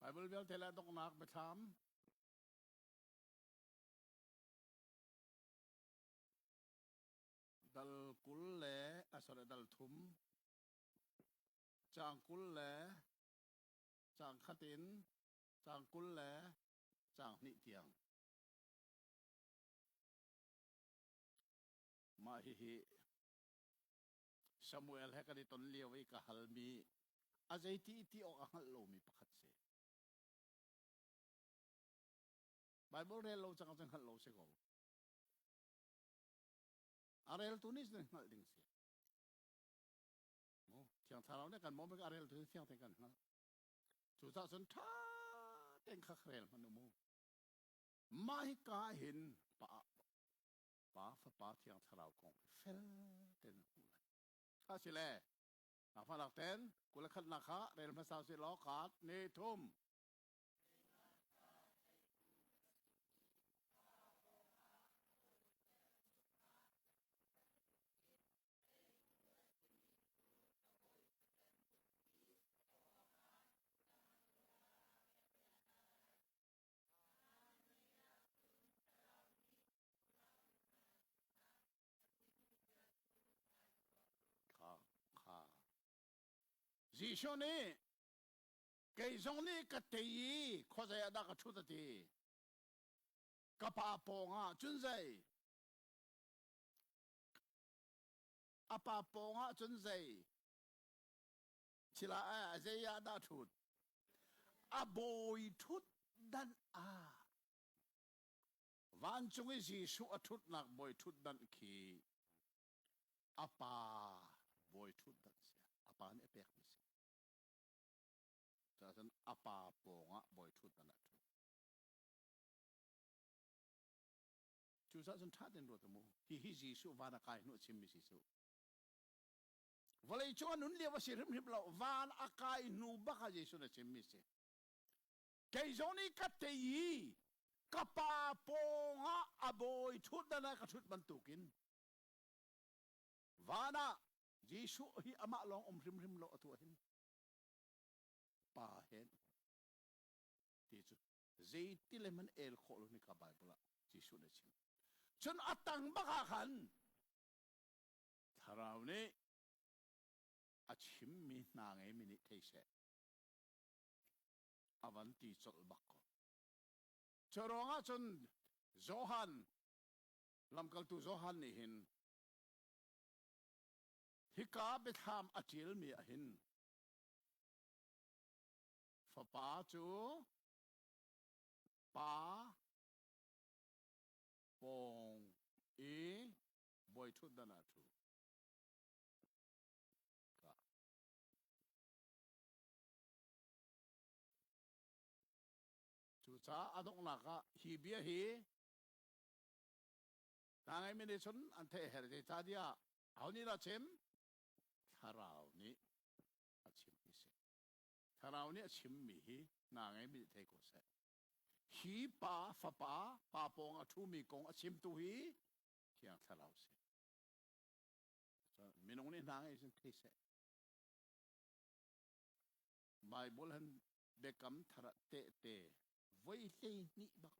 Speaker 1: Bible vialte le donghnak biathlam dal 20 le a sorry dal thum caang 20 le caang khat in caang 20 le caang hnih tiang. Mah hihi Samuel he kan i ton lio i ka halmi a zeiti ti awk a hngalh lomi pakhat si. Bible rel lo cang cun hngalh lo si ko. A reltu nih cun hngalh ding si. Mu Thiang Thlarau nih kan mawm a reltu nih fiang tein kan hngalh. Cucaah cun ṭha tein kha rel hmanh u mu. Mah hika hin pa Pa Fapa Thiang Thlarau kong hi fel tein na hmuh lai. A si le, nangfah ten 21nak kha rel hmasa si law kaat ni thum. Kha kha. Jesuh nih kei zong nih ka tei i khuazei ah dah ka ṭhut a ti. Ka pa pawngah cun zei? A pa pawngah cun zei? Thil ah zei ah dah ṭhut? A bawi ṭhut dan ah. Vancung i Jesuh a ṭhutnak bawi ṭhutdanh khi a pa bawi ṭhutdanh si. A pa nih a pekmi si. Cun a pa pawngah bawi ṭhutdanh ah ṭhu. Cucaah cun ṭha tein ruat mu. Hihi Jesuh van a kai hnu a chimmi si cu. Vawlei cung a nun lio a si hrimhrim lo. Van a kai hnu bak ah Jesuh nih a chimmi si. Kei zong nih ka tei i ka pa pawngah a bawi ṭhutdan ah ka ṭhut bantukin van ah Jesuh hi amah lawng um hrimhrim lo atu ah hin pa hen ti cu zeiti le man el khawh lo ni ka Bible ah Jesuh nih a chim. Cun a tang bak ah khan Thlarau nih a chimmi hna ngeimi nih thei seh. A van ti colh bak ko. Cu ruangah cun Johan lamkaltu Johan nih hin hika biathlam a ṭialmi ah hin fapa cu pa pawng i bawi ṭhutdan ah ṭhu. Ka. Cucaah a donghnak ah hi bia hi hna ngeimi nih cun an theih her zeicahtiah aho nih dah chim? Thlarau nih a chimmi si. Thlarau nih a chimmi hi hna ngeimi nih thei ko seh. Hi pa fapa pa pawng a ṭhumi kong a chimtu hi Thiang Thlarau si. Minung nih hna ngei cun thei seh. Baibal han biakam thar ah tehte voi 12 bak.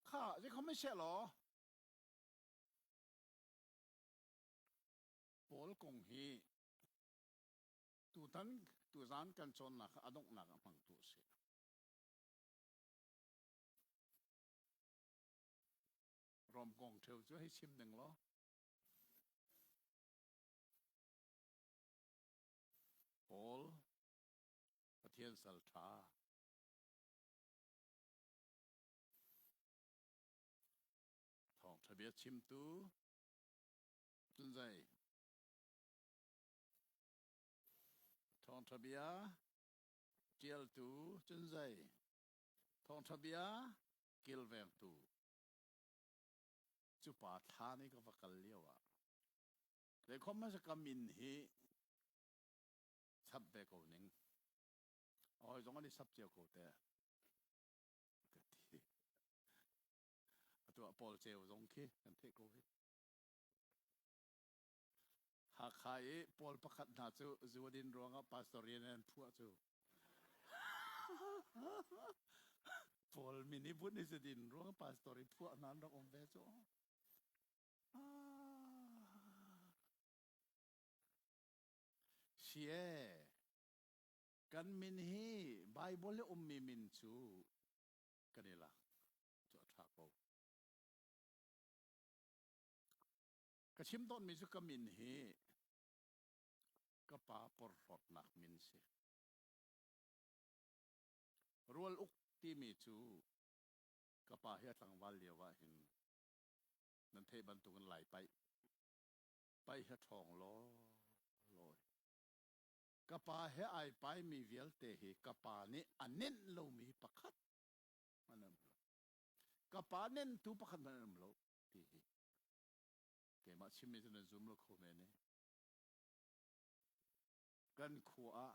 Speaker 1: Kha zeikhom seh law Paul kong hi tutan tuzan kan cawnnak a donghnak a hmangtu a si. Rom kong ṭheu cu hei chim ding law. Paul Pathian sal ṭha. Thawngṭha bia chimtu cun zei? Thawngṭha bia ṭialtu cun zei? Thawngṭha bia kilvengtu. Cu pa thlan i ka va kal lio ah zeikhom hmasa ka min hi chap ve ko ning. Hawi zong an i sap cio ko te. Ka ti. Atu ah Paul Ceu zong khi kan theih ko hi. Hakha i Paul pakhat hna cu zu a din ruangah pastor rian an phuah cu. Paul min i bunh i zu din ruangah pastor i phuah hna an rak um ve cu. Si ee, kan min hi Bible i ummi min cu kan i lak cu a ṭha ko. Ka chim tawnmi cu ka min hi ka pa porhlawtnak min si. Rual uk timi cu ka pa hi a tlangval lio ah hin nan theih bantukin Lai paih paih hi a ṭhawng law law. Ka pa he ai paimi vialte hi ka pa nih a nenh lomi pakhat hmanh an um lo. Ka pa nentu pakhat hmanh an um lo ti hi keimah chimmi cu nan zum lo kho men i kan khua ah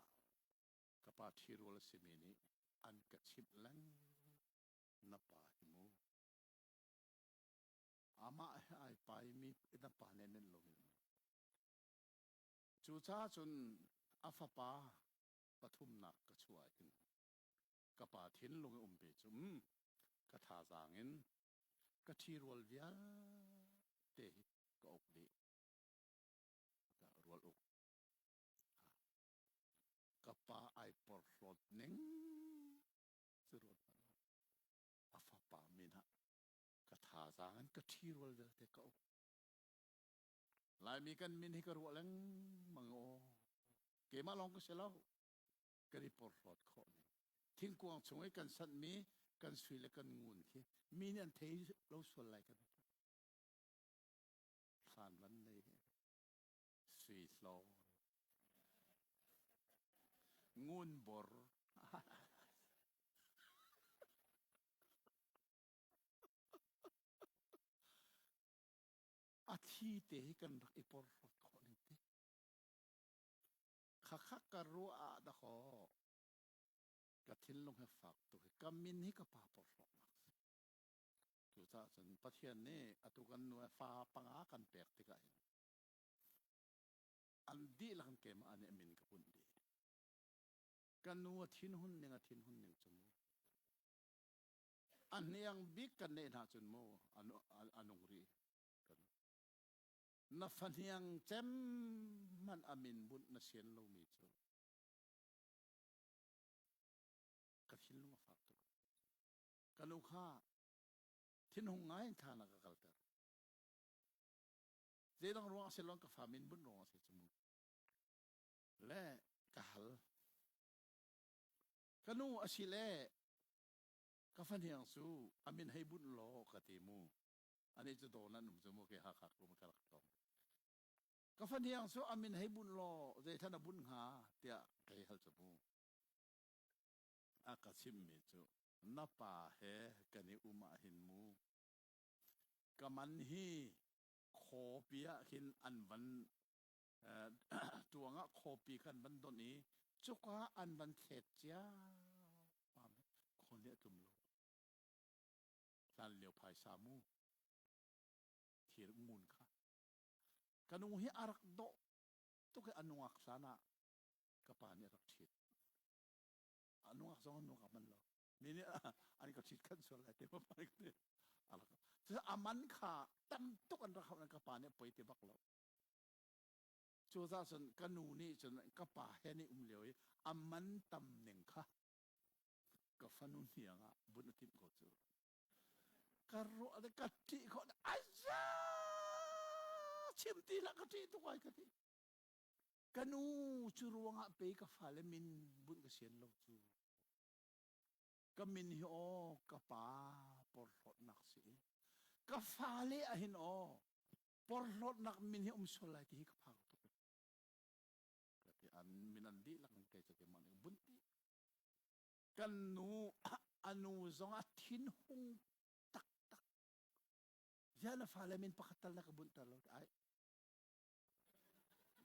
Speaker 1: ka pa ṭhirual a simi nih an ka chimh lengmang na pa hi mu amah he ai paimi na pa nih nan lomi cucaah cun a fapa pathumnak ka chuah hin ka pa thinlung i umpi cu um ka thazaang in ka ṭhirual vialte hi ka uk dih. Kai porhlawt ning cu ruat hmanh u. A fapa min ah ka thazaang in ka ṭhirual vialte ka uk. Laimi kan min hi ka ruah lengmang aw. Keimah lawng ka si lo. Kan i porhlawt khawh ning. Thingkuang chung i kan sanhmi kan sui le kan ngun khi mi nih an thei lo sual lai kan ti. Hlan van nei he. Sui hlawn. Ngun bor. A thi te hi kan rak i porhlawt khawh ning ti. Khakha ka ruah ah dakaw ka thinlung he fak tuk hi ka min hi ka pa porhlawtnak si. Cucaah cun Pathian nih atu kan nu fa panga kan pek tikah hin an dihlak in keimah nih a min ka bunh dih. Ka nu a thinhun ning a thinhun ning cu mu. A hniang bik kan neih hna cun mu a nung rih. Kan na fahniang cem hmanh a min bunh na sian lomi cu ka thinlung a fak tuk. Ka nu kha thinhung ngai in thla na ka kalter. Zeidang ruang a si lo ka fa min bunh ruang a si cu mu. Le ka hal. Ka nu a si le ka fahniang cu a min hei bunh law ka ti mu. Ani cu daw nan um cu mu ke Hakha kum ka rak tlawng. Ka fahniang cu a min hei bunh law zeithlan a bunh hnga tiah ka hei hal cu mu. A ka chimmi cu na pa he kan i um ah hin mu ka man hi khawpi ah khin an van tuang ah khawpi khan van donh i cuka an van thlet cia khaw nih a tlum lo hlan lio phaisa mu thir ngun kha ka nu hi a rak dawh tuk i a nungak hlan ah ka pa nih a rak ṭhit a nungak zong a nungak man lo mi nih an ka ṭhit khan sual lai te ma pa nih a man kha tam tuk an rak hauh ka pa nih poi ti bak lo Cucaah cun ka nu nih cun ka pa he nih um lio i a man tam ning kha ka fanu hniang ah bunh a timh ko cu. Ka ruah le ka ṭih khawh aza chim ti hlah ka ṭih tuk ai ka ti. Ka nu cu ruangah pe ka fale min bunh ka sian lo cu. Ka min hi aw ka pa porhlawtnak si i ka fale ahin aw porhlawtnak min hi um sual lai ti hi ka phang tuk. Ka ti an min an dihlak in kei cu keimah nih bunh dih. Kan nu a nu zong a thinhung taktak. Ziah na fale min pakhat tal na ka bunh ter lo ai.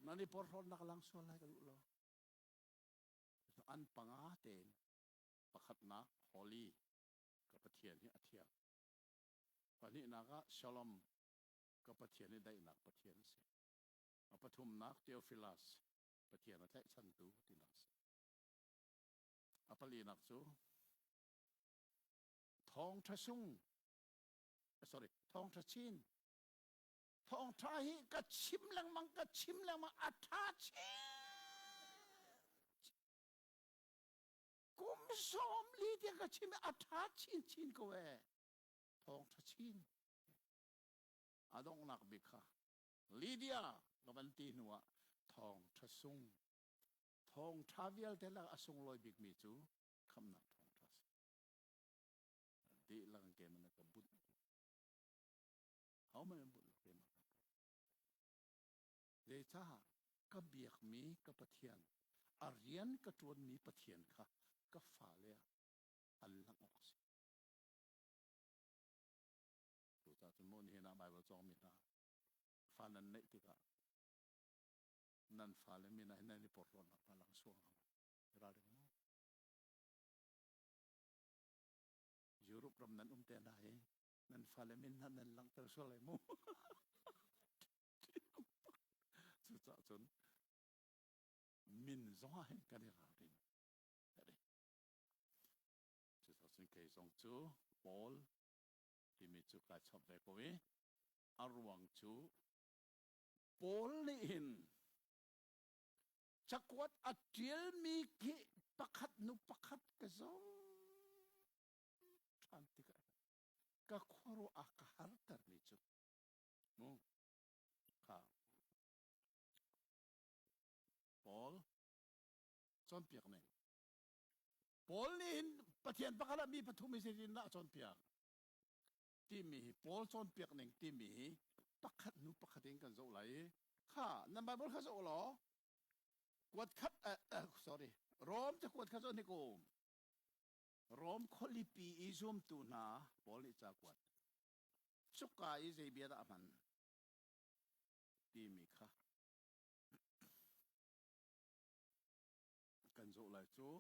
Speaker 1: Nan i porhlawtnak lang sual lai ka duh lo. An panga tein pakhatnak holy ka Pathian hi a thiang. Pahnihnak ah Shalom ka Pathian hi daihnak Pathian a si. A pathumnak Theophilus Pathian a tlaihchantu tinak a si. A palinak cu thawngṭha sung sorry thawngṭha chin thawngṭha hi ka chim lengmang ka chim lengmang a ṭha chin kum 40 tiang ka chim a ṭha chinchin ko ee thawngṭha chin a donghnak bik kha Lydia ka van ti hnu ah thawngṭha sung thawngṭha vialte lak a sunglawi bikmi cu khamnak thawngṭha si dihlak in keimah na ka bunh hohmanh an bunh lo keimah ka bunh zeicah ka biakmi ka Pathian a rian ka ṭuanmi Pathian kha ka fale ah an langh awk a si Cucaah cun maw nihin ah Baibal cawngmi hna fa nan neih tikah nan fale min ah hin nan i porhlawtnak hna lang suang hna i ralring mu. Europe ram nan um te hna hi nan fale min hna nan langhter sual lai mu. Cucaah cun min zong ah hin kan i ralrin. Cucaah cun kei zong cu Paul timi cu kai chap ve ko i a ruang cu Paul nih hin cakuat a ṭialmi khi. Pakhat nu pakhat ka zoh ṭhan tikah ka khuaruah a ka hartermi cu mu kha Paul cawnpiak ning Paul nih hin Pathian pakhat ah mi pathum hi zeitindah a cawnpiak timi hi Paul cawnpiak ning timi hi pakhat hnu pakhat in kan zoh lai i kha nan Bible kha zoh law kuat khat uh, uh, sorry Rom cakuat kha zoh hnik u Rom khualipi i zumtu hna Paul nih ca kuat cuka i zei bia dah a hman timi kha kan zoh lai cu.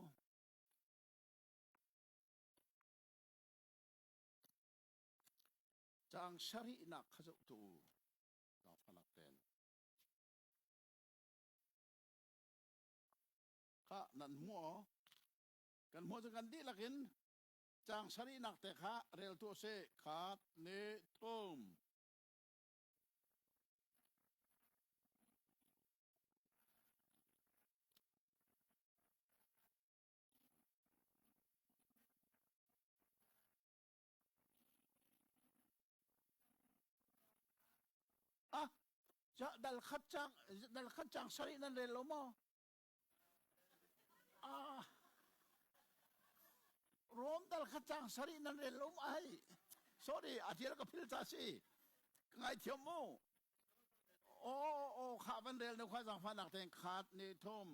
Speaker 1: Caang sarihnak kha zoh tu u. Zaangfahnak tein. Kha nan hmu aw. Kan hmuh cu kan dihlak in caang sarihnak te kha rel tu sih. Khat, ni, thum. Ah, dal khat cang dal khat cang sarih nan rel lo maw? Ah, Rom dal khat cang sarih nan rel lo ma ai? Sorry, a tial ka phil ta si. Ka ngaithiam mu. Aw aw kha van rel na kha zangfah nak ten khat ni thum.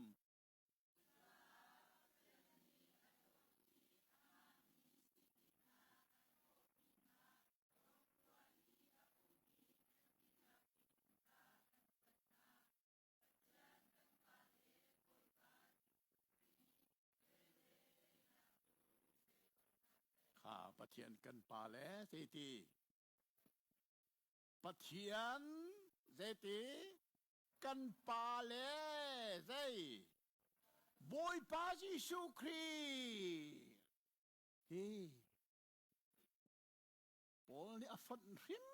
Speaker 1: Kha Pathian kan pa le zeiti Pathian zeiti kan pa le zei Bawipa Jesuh Khrih hi Paul nih a fonh hrim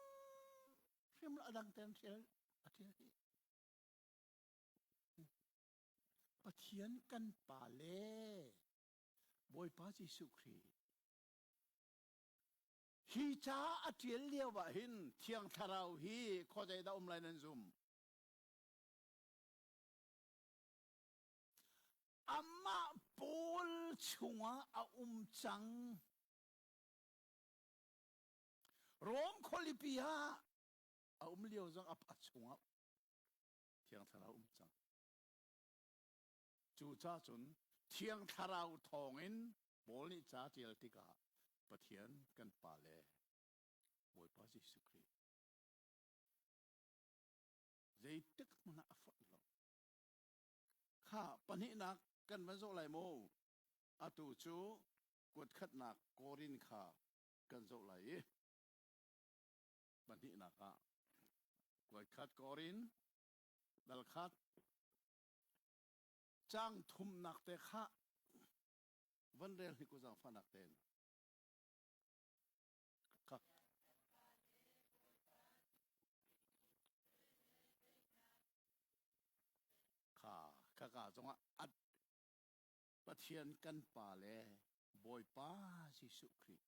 Speaker 1: hrim a dang ten ṭial a ṭial hi Pathian kan pa le Bawipa Jesuh Khrih hi ca a ṭial lio ah hin Thiang Thlarau hi khuazei dah um lai nan zum? Amah Paul chungah a um cang. Rom khualipi ah a um lio zong a chungah Thiang Thlarau um cang. Cucaah cun Thiang Thlarau thawngin Paul nih ca ṭial tikah Pathian kan Pa le Bawipa Jesuh Khrih zeitik hmanh ah a fonh lo. Kha pahnihnak kan van zoh lai maw? Atu cu kuatkhatnak Korin kha kan zoh lai i pahnihnak ah kuatkhat Korin dal khat caang thumnak te kha van rel hnik u zaangfahnak tein. Kha. Kha khaka zongah at Pathian kan Pa le Bawipa Jesuh Khrih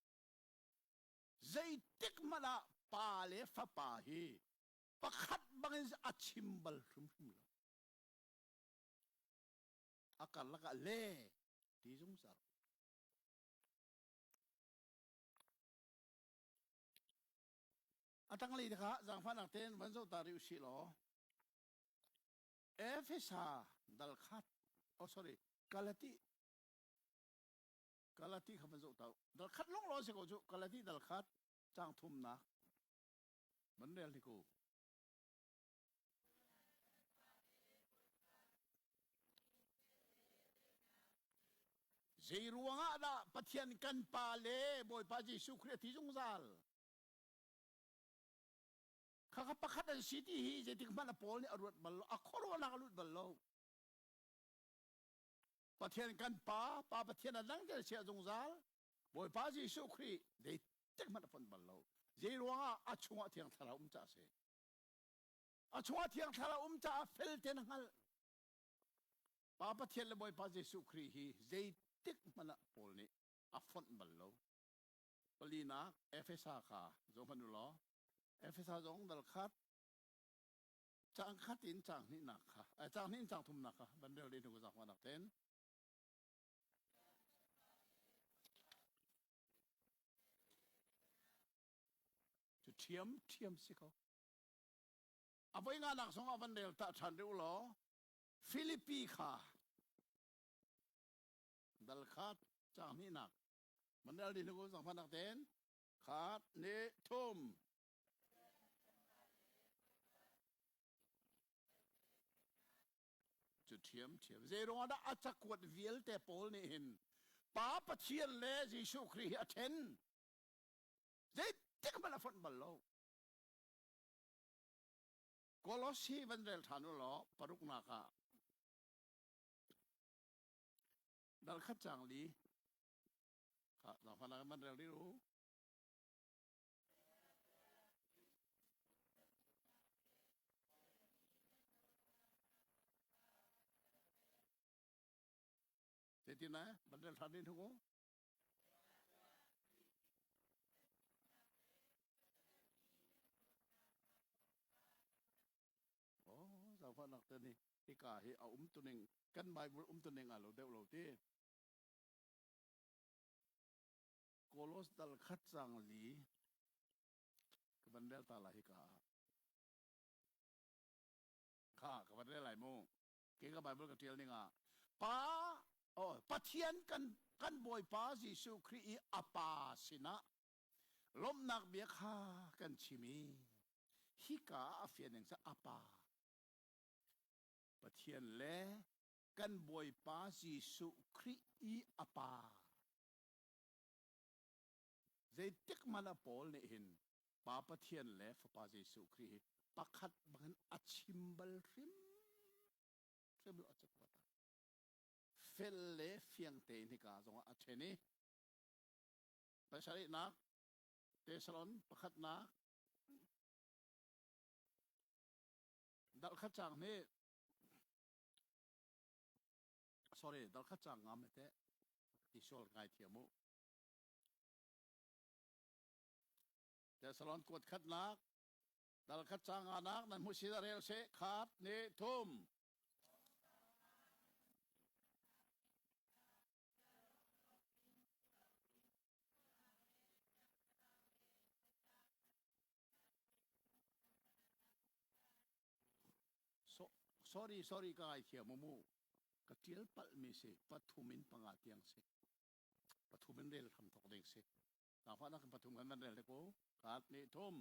Speaker 1: zeitik hmanh ah Pa le Fapa hi pakhat bangin a chim bal hrimhrim lo. A karlak ah le ti zungzal. A tanglei te kha zaangfahnak tein van zoh ta rih usih law Efesa dal khat oh sorry Galati Galati kha van zoh ta dal khat long law si ko cu Galati dal khat cang thumnak van rel ni ko Zei ruangah dah Pathian kan Pa le Bawipa Jesuh Khrih a thi zungzal? Khakha pakhat an si ti hi zeitik hmanh a Paul nih a ruat bal lo, a khuaruahnak a lut bal lo. Pathian kan Pa, Pa Pathian a dang te chia zungzal. Bawipa Jesuh Khrih zeitik hmanh a fonh bal lo. Zei ruangah a chungah Thiang Thlarau um caah a si. A chungah Thiang Thlarau um caah fel ten a hngalh. Pa Pathian le Bawipa Jesuh Khrih hi zeitik hmanh ah Paul nih a fonh bal lo. Palinak Efesa kha zoh hmanh u law Efesa zong dal khat caang khat in caang hnihnak kha caang hnih in caang thumnak kha van rel ding hnu zaangfahnak tein. Cu ṭhiam ṭhiam si ko. A voi nganak zong ah van rel ta ṭhan rih u law Filipi kha dal khat caang hnihnak van rel ding hnu zaangfahnak tein khat nih thum. Cu ṭhiamṭhiam. Zeiruangah dah a cakuat vialte Paul nih hin Pa Pathian le Jesuh Khrih hi a ṭhen? Zeitik hmanh a fonh bal lo. Kolosi van rel ṭhan u law paruknak ah dal khat caang li kha van rel rih u. Zeitin eh? Van rel ṭhan din hu. Oh, zaangfahnak te nih hika hi a um tuning kan Bible um tuning a lo deuh lo ti. Kolos dal khat cang li ka van rel ta lai hika ah. Kha ka van rel lai mu. Ke ka Bible ka tial ning ah pa oh Pathian kan kan Bawipa Jesuh Khrih i a pa sinah lawmhnak bia kha kan chim i hika ah a fian ning cu a pa Pathian le kan Bawipa Jesuh Khrih i a pa Zeitik hmanh ah Paul nih hin Pa Pathian le Fapa Jesuh Khrih hi pakhat bangin a chim bal hrimhrim lo a cakuat ah. Fel le fiang tein hika zongah a ṭhen i pasarihnak Tesalon pakhatnak dal khat caang nih sorry dal khat caang ngam te ti sual ngai thiam u. Tesalon kuat khatnak dal khat caang anak nan hmu si rel se khat ni thum. So, sorry sorry ka ngai thiam mu ka tial palh mi si pathum in panga tiang si pathum in rel hram thok ding si Nangfah nak pathum kan van rel te ko khat nih thum.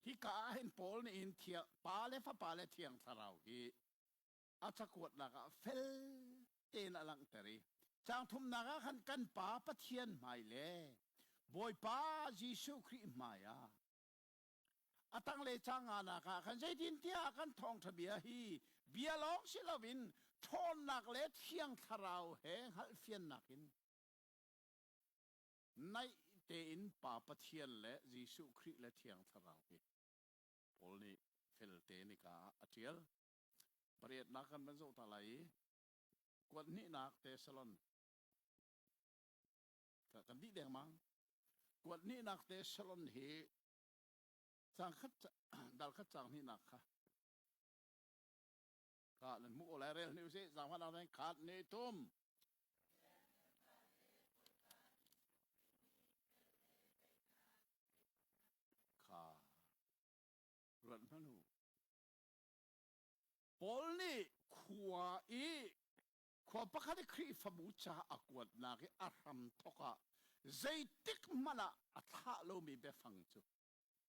Speaker 1: Hika ah hin Paul nih hin thiang Pa le Fapa le Thiang Thlarau hi a cakuatnak ah fel tein a langhter i caang thumnak ah khan kan Pa Pathian hmai le Bawipa Jesuh Khrih hmai ah a tanglei caang nganak ah khan zeitintiah kan thawngṭha bia hi bia lawng si loin ṭhawnnak le Thiang Thlarau he hngalhfiannak in naih tein Pa Pathian le Jesuh Khrih le Thiang Thlarau hi Paul nih felte nika ah a ṭial. Pariatnak kan van zoh ta lai i kuat hnihnak Tesalon kan dih dengmang. Kuat hnihnak Tesalon hi cang khat dal khat cang hnihnak kha ka nan hmuh ko lai rel hni usih zaangfahnak ding khat ni tum. Paul nih khua i khua pakhat i Khrihfabu ca a kuatnak i a hramthawk ah zeitik hmanh ah a thlah lomi biafang cu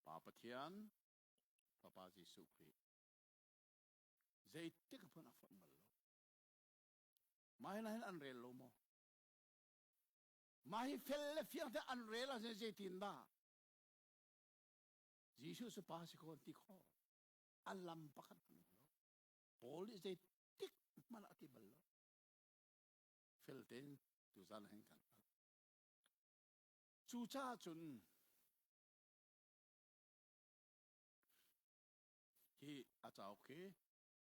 Speaker 1: Pa Pathian, Fapa Jesuh Khrih zeitik hmanh a fonh bal lo. Mah hin hin an rel lo maw? Mah hi fel le fiang te an rel ahcun zeitin dah? Jesuh cu pa si ko an ti khawh. A lam pakhat hmanh um lo. Paul nih zeitik hmanh a ti bal lo. Fel tein tuzan hin kan hngalh. Cucaah cun hi a cauk hi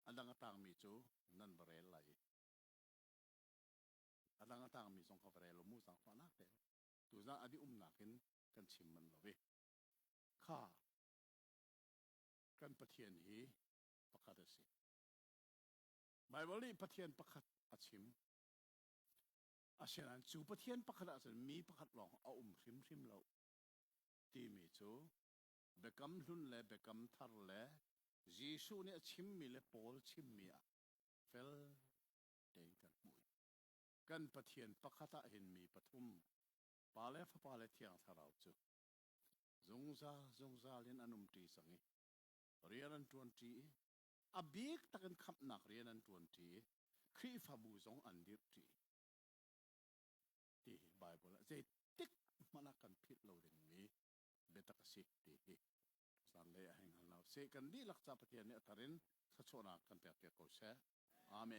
Speaker 1: a dang a tangmi cu nan va rel lai i a dang a tangmi zong kha va rel u mu zaangfahnak tein tuzan a dih umnak in kan chim manh lo i kha kan Pathian hi pakhat a si. Baibal nih Pathian pakhat a chim. Asinain cu Pathian pakhat ahcun mi pakhat lawng a um hrimhrim lo timi cu Biakam Hlun le Biakam Thar le Jesuh nih a chimmi le Paul chimmi ah fel tein kan hmuh. Kan Pathian pakhat ah hin mi pathum, Pa le Fapa le Thiang Thlarau cu zungzal zungzal in an umṭi cang i rian an ṭuanṭi i a bik takin khamhnak rian an ṭuanṭi i Khrihfabu zong an dirhṭi ti hi Baibal ah zeitik hmanh ah kan philh lo dingmi biatak a si ti hi zanlei ah hei hngal hna usih. Kan dihlak ca Pathian nih a thar in thluachuahnak kan pek piak ko seh. Amen.